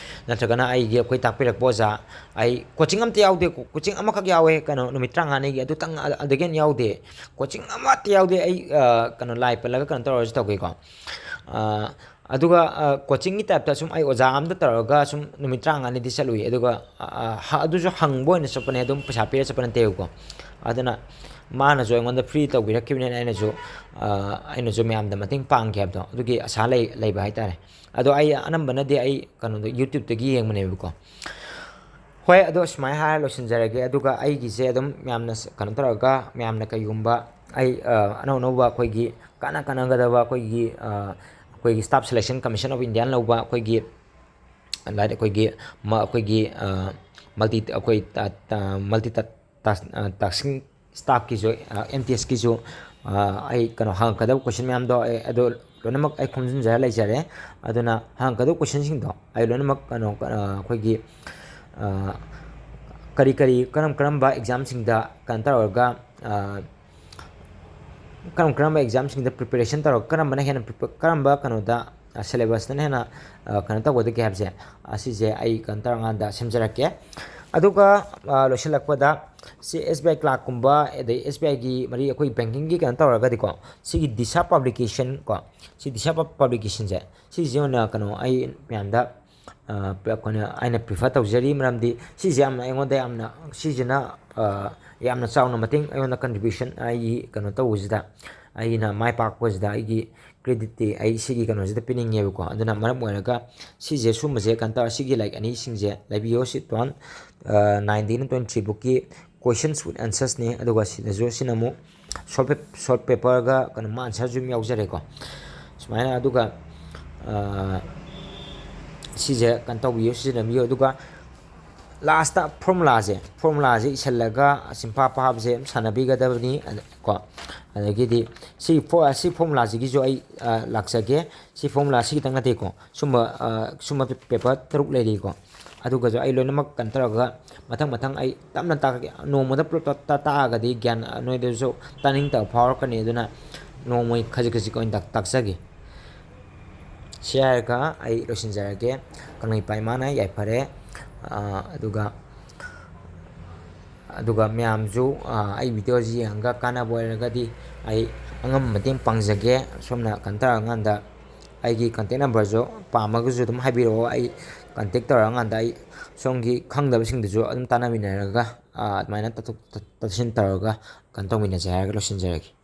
ꯅꯠꯇ꯭ꯔꯒꯅ ꯑꯩꯒꯤ ꯑꯩꯈꯣꯏ ꯇꯥꯛꯄꯤꯔꯛꯄ ꯑꯣꯖꯥ, ꯑꯩ coaching ꯑꯝꯇ ꯌꯥꯎꯗꯦ꯫ Coaching ꯑꯃꯈꯛ ꯌꯥꯎꯋꯦ, ꯀꯩꯅꯣ, ꯅꯨꯃꯤꯠ ꯇꯔꯥꯃꯉꯥꯅꯤꯒꯤ, ꯑꯗꯨꯇꯪ, ꯑ-, ꯑꯗꯒꯤ ꯍꯦꯟꯅ ꯌꯥꯎꯗꯦ꯫ Coaching ꯑꯃꯠꯇ ꯌꯥꯎꯗꯦ꯫ ꯑꯩ, ꯑ, ꯀꯩꯅꯣ, ꯂꯥꯏ ꯄꯜꯂꯒ ꯀꯩꯅꯣ ꯇꯧꯔꯁꯨ ꯇꯧꯒꯦꯀꯣ꯫ ꯑ, ꯑꯗꯨꯒ, ꯑ, coachingꯒꯤ typeꯇ ꯁꯨꯝ ꯑꯩ ꯑꯣꯖꯥ ꯑꯝꯗ ꯇꯧꯔꯒ ꯁꯨꯝ ꯅꯨꯃꯤꯠ ꯇꯔꯥꯃꯉꯥꯅꯤꯗꯤ ꯆꯠꯂꯨꯏ꯫ ꯑꯗꯨꯒ, ꯑ, ꯑ, ꯍ-, ꯑꯗꯨꯁꯨ ꯍꯪꯕ ꯑꯣꯏꯅ ꯆꯠꯄꯅꯦ, ꯑꯗꯨꯝ ꯄꯩꯁꯥ ꯄꯤꯔ ꯆꯠꯄ ꯅꯠꯇꯦꯕꯀꯣ꯫ ꯑꯗꯨꯅ ꯃꯥꯅꯁꯨ ꯑꯩꯉꯣꯟꯗ free ꯇꯧꯕꯤꯔꯛꯈꯤꯕꯅꯤꯅ ꯑꯩꯅꯁꯨ, ꯑ, ꯑꯩꯅꯁꯨ ꯃꯌꯥꯝꯗ ꯃꯇꯦꯡ ꯄꯥꯡꯒꯦ ꯍꯥꯏꯕꯗꯣ, ꯑꯗꯨꯒꯤ ꯑꯁꯥ ꯂꯩ-, ꯂꯩꯕ ꯍꯥꯏꯇꯥꯔꯦ꯫ ꯑꯗꯣ ꯑꯩ ꯑꯅꯝꯕꯅꯗꯤ ꯑꯩ ꯀꯩꯅꯣꯗ YouTubeꯇꯒꯤ ꯌꯦꯡꯕꯅꯦꯕꯀꯣ꯫ ꯍꯣꯏ, ꯑꯗꯣ ꯁꯨꯃꯥꯏꯅ ꯍꯥꯏꯔ ꯂꯣꯏꯁꯤꯟꯖꯔꯒꯦ꯫ ꯑꯗꯨꯒ ꯑꯩꯒꯤꯁꯦ ꯑꯗꯨꯝ ꯃꯌꯥꯝꯅ ꯁ-, ꯀꯩꯅꯣ ꯇꯧꯔꯒ, ꯃꯌꯥꯝꯅ ꯀꯩꯒꯨꯝꯕ ꯑꯩ, ꯑ, ꯑꯅꯧ ꯑꯅꯧꯕ ꯑꯩꯈꯣꯏꯒꯤ ꯀꯥꯟꯅ ꯀꯥꯟꯅꯒꯗꯕ ꯑꯩꯈꯣꯏꯒꯤ, ꯑ, ꯑꯩꯈꯣꯏꯒꯤ Staff Selection Commission of India ꯂꯧꯕ ꯑꯩꯈꯣꯏꯒꯤ, ꯂꯥꯏꯛ, ꯑꯩꯈꯣꯏꯒꯤ ꯃ-, ꯑꯩꯈꯣꯏꯒꯤ, ꯑ, multi, ꯑꯩꯈꯣꯏ, ꯑ, ꯑ, multi ta-, ta-, ꯑ, tasking staff ꯀꯤꯁꯨ, ꯑ, M T S ꯀꯤꯁꯨ, ꯑ, ꯑꯩ ꯀꯩꯅꯣ ꯍꯪꯉꯛꯀꯗꯕ question ꯃꯌꯥꯝꯗꯣ ꯑꯩ ꯑꯗꯣ ꯂꯣꯏꯅꯃꯛ ꯑꯩ ꯈꯣꯝꯖꯤꯟꯖꯔ ꯂꯩꯖꯔꯦ꯫ ꯑꯗꯨꯅ ꯍꯪꯉꯛꯀꯗꯕ question ꯁꯤꯡꯗꯣ ꯑꯩ ꯂꯣꯏꯅꯃꯛ ꯀꯩꯅꯣ, ꯑ, ꯑꯩꯈꯣꯏꯒꯤ, ꯑ, ꯀꯔꯤ ꯀꯔꯤ, ꯀꯔꯝ ꯀꯔꯝꯕ exam ꯁꯤꯡꯗ ꯀꯩꯅꯣ ꯇꯧꯔꯒ, ꯑ, ꯀꯔꯝ ꯀꯔꯝꯕ exam ꯁꯤꯡꯗ preparation ꯇꯧꯔꯒ, ꯀꯔꯝꯕꯅ ꯍꯦꯟꯅ prepa-, ꯀꯔꯝꯕ ꯀꯩꯅꯣꯗ, ꯑ, syllabus ꯇꯅ ꯍꯦꯟꯅ, ꯑ, ꯀꯩꯅꯣ ꯇꯧꯒꯗꯒꯦ ꯍꯥꯏꯕꯁꯦ, ꯑ, ꯁꯤꯁꯦ ꯑꯩ ꯀꯩꯅꯣ ꯇꯧꯔꯀꯥꯟꯗ ꯁꯦꯝꯖꯔꯛꯀꯦ꯫ ꯑꯗꯨꯒ, ꯑ, ꯂꯣꯏꯁꯤꯜꯂꯛꯄꯗ ꯁꯤ S B I clerk ꯀꯨꯝꯕ, ꯑꯗꯩ S B I ꯒꯤ ꯃꯔꯤ ꯑꯩꯈꯣꯏ banking ꯒꯤ ꯀꯩꯅꯣ ꯇꯧꯔꯒꯗꯤꯀꯣ, ꯁꯤꯒꯤ DISHA publication ꯀꯣ, ꯁꯤ DISHA pub-, publication ꯁꯦ, ꯁꯤꯁꯦ ꯑꯣꯏꯅ ꯀꯩꯅꯣ ꯑꯩ ꯃꯌꯥꯝꯗ, ꯑ, ꯄ-, ꯑꯩꯈꯣꯏꯅ, ꯑꯩꯅ prefer ꯇꯧꯖꯔꯤ꯫ ꯃꯔꯝꯗꯤ ꯁꯤꯁꯦ ꯌꯥꯝꯅ ꯑꯩꯉꯣꯟꯗ ꯌꯥꯝꯅ, ꯁꯤꯁꯤꯅ, ꯑ, ꯌꯥꯝꯅ ꯆꯥꯎꯅ ꯃꯇꯦꯡ ꯑꯩꯉꯣꯟꯗ contribution ꯑꯩꯒꯤ ꯀꯩꯅꯣ ꯇꯧꯕꯁꯤꯗ, ꯑꯩꯅ ꯃꯥꯏ ꯄꯥꯛꯄꯁꯤꯗ ꯑꯩꯒꯤ credit ꯇꯤ ꯑꯩ ꯁꯤꯒꯤ ꯀꯩꯅꯣꯁꯤꯗ ꯄꯤꯅꯤꯡꯉꯦꯕꯀꯣ꯫ ꯑꯗꯨꯅ ꯃꯔꯝ ꯑꯣꯏꯔꯒ ꯁꯤꯁꯦ ꯁꯨꯝꯕꯁꯦ ꯀꯩꯅꯣ ꯇꯧꯔ, ꯁꯤꯒꯤ ꯂꯥꯏꯔꯤꯛ ꯑꯅꯤꯁꯤꯡꯁꯦ ꯂꯩꯕꯤꯌꯣ꯫ ꯁꯤ ꯇꯨ ꯊꯥꯎꯖꯟ, ꯑ, ꯅꯥꯏꯟꯗꯒꯤꯅ twenty three ꯕꯨꯛꯀꯤ questions with answers ꯅꯤ꯫ ꯑꯗꯨꯒ ꯁꯤꯗꯁꯨ, ꯁꯤꯅ ꯑꯃꯨꯛ short pap-, short paper ꯒ ꯀꯩꯅꯣ, answer ꯁꯨ ꯑꯗꯨꯝ ꯌꯥꯎꯖꯔꯦꯀꯣ꯫ ꯁꯨꯃꯥꯏꯅ ꯑꯗꯨꯒ, ꯑ, ꯁꯤꯁꯦ ꯀꯩꯅꯣ ꯇꯧꯕꯤꯌꯨ, ꯁꯤꯖꯤꯟꯅꯕꯤꯌꯨ꯫ ꯑꯗꯨꯒ last formula ꯁꯦ, formula ꯁꯦ ꯏꯁꯤꯜꯂꯒ ꯆꯤꯟꯐꯥ ꯐꯥꯕꯁꯦ ꯑꯗꯨꯝ ꯁꯥꯟꯅꯕꯤꯒꯗꯕꯅꯤ꯫ ꯑꯗ-, ꯀꯣ, ꯑꯗꯒꯤꯗꯤ ꯁꯤ ꯐꯣ-, ꯁꯤ formula ꯁꯤꯒꯤꯁꯨ ꯑꯩ, ꯑ, ꯂꯥꯛꯆꯒꯦ꯫ ꯁꯤ formula ꯁꯤ ꯈꯤꯇꯪ ꯅꯠꯇꯦꯀꯣ, ꯁꯨꯝꯕ, ꯑ, ꯁꯨꯝꯕ paper ꯇꯔꯨꯛ ꯂꯩꯔꯤꯀꯣ꯫ ꯑꯗꯨꯒꯁꯨ ꯑꯩ ꯂꯣꯏꯅꯃꯛ ꯀꯩꯅꯣ ꯇꯧꯔꯒ ꯃꯊꯪ ꯃꯊꯪ ꯑꯩ ꯇꯞꯅ ꯇꯥꯛꯑꯒꯦ꯫ ꯅꯣꯡꯃꯗ ꯄꯨꯂꯞ ꯇ-, ꯇ-, ꯇꯥꯛꯑꯒꯗꯤ ꯒ꯭ꯌꯥꯟ, ꯑ, ꯅꯣꯏꯗꯁꯨ ꯇꯥꯅꯤꯡꯗꯕ ꯐꯥꯎꯔꯛꯀꯅꯤ꯫ ꯑꯗꯨꯅ ꯅꯣꯡꯃꯒꯤ ꯈꯖꯤꯛ ꯈꯖꯤꯛ ꯑꯣꯏꯅ ꯇꯥꯛ-, ꯇꯥꯛꯆꯒꯦ꯫ ꯁꯤ ꯍꯥꯏꯔꯒ ꯑꯩ ꯂꯣꯏꯁꯤꯟꯖꯔꯒꯦ꯫ ꯀꯪꯂꯩꯄꯥꯛ ꯏꯃꯥꯅ ꯌꯥꯏꯐꯔꯦ꯫ ꯑ, ꯑꯗꯨꯒ, ꯑꯗꯨꯒ ꯃꯌꯥꯝꯁꯨ, ꯑ, ꯑꯩ video ꯁꯤ ꯌꯦꯡꯉꯒ ꯀꯥꯟꯅꯕ ꯑꯣꯏꯔꯒꯗꯤ ꯑꯩ ꯑꯉꯝꯕ ꯃꯇꯦꯡ ꯄꯥꯡꯖꯒꯦ꯫ ꯁꯣꯝꯅ ꯀꯩꯅꯣ ꯇꯧꯔꯀꯥꯟꯗ ꯑꯩꯒꯤ contact number ꯁꯨ ꯄꯥꯝꯃꯒꯁꯨ ꯑꯗꯨꯝ ꯍꯥꯏꯕꯤꯔꯛꯑꯣ꯫ ꯑꯩ contact ꯇꯧꯔꯀꯥꯟꯗ ꯑꯩ ꯁꯣꯝꯒꯤ ꯈꯪꯗꯕꯁꯤꯡꯗꯨꯁꯨ ꯑꯗꯨꯝ ꯇꯥꯟꯅꯃꯤꯟꯅꯔꯒ, ꯑ, ꯑꯗꯨꯃꯥꯏꯅ ꯇꯥꯊꯣꯛ-, ꯇꯥ-, ꯇꯥꯁꯤꯟ ꯇꯧꯔꯒ ꯀꯩꯅꯣ ꯇꯧꯃꯤꯟꯅꯁꯦ ꯍꯥꯏꯔꯒ ꯂꯣꯏꯁꯤꯟꯖꯔꯒꯦ꯫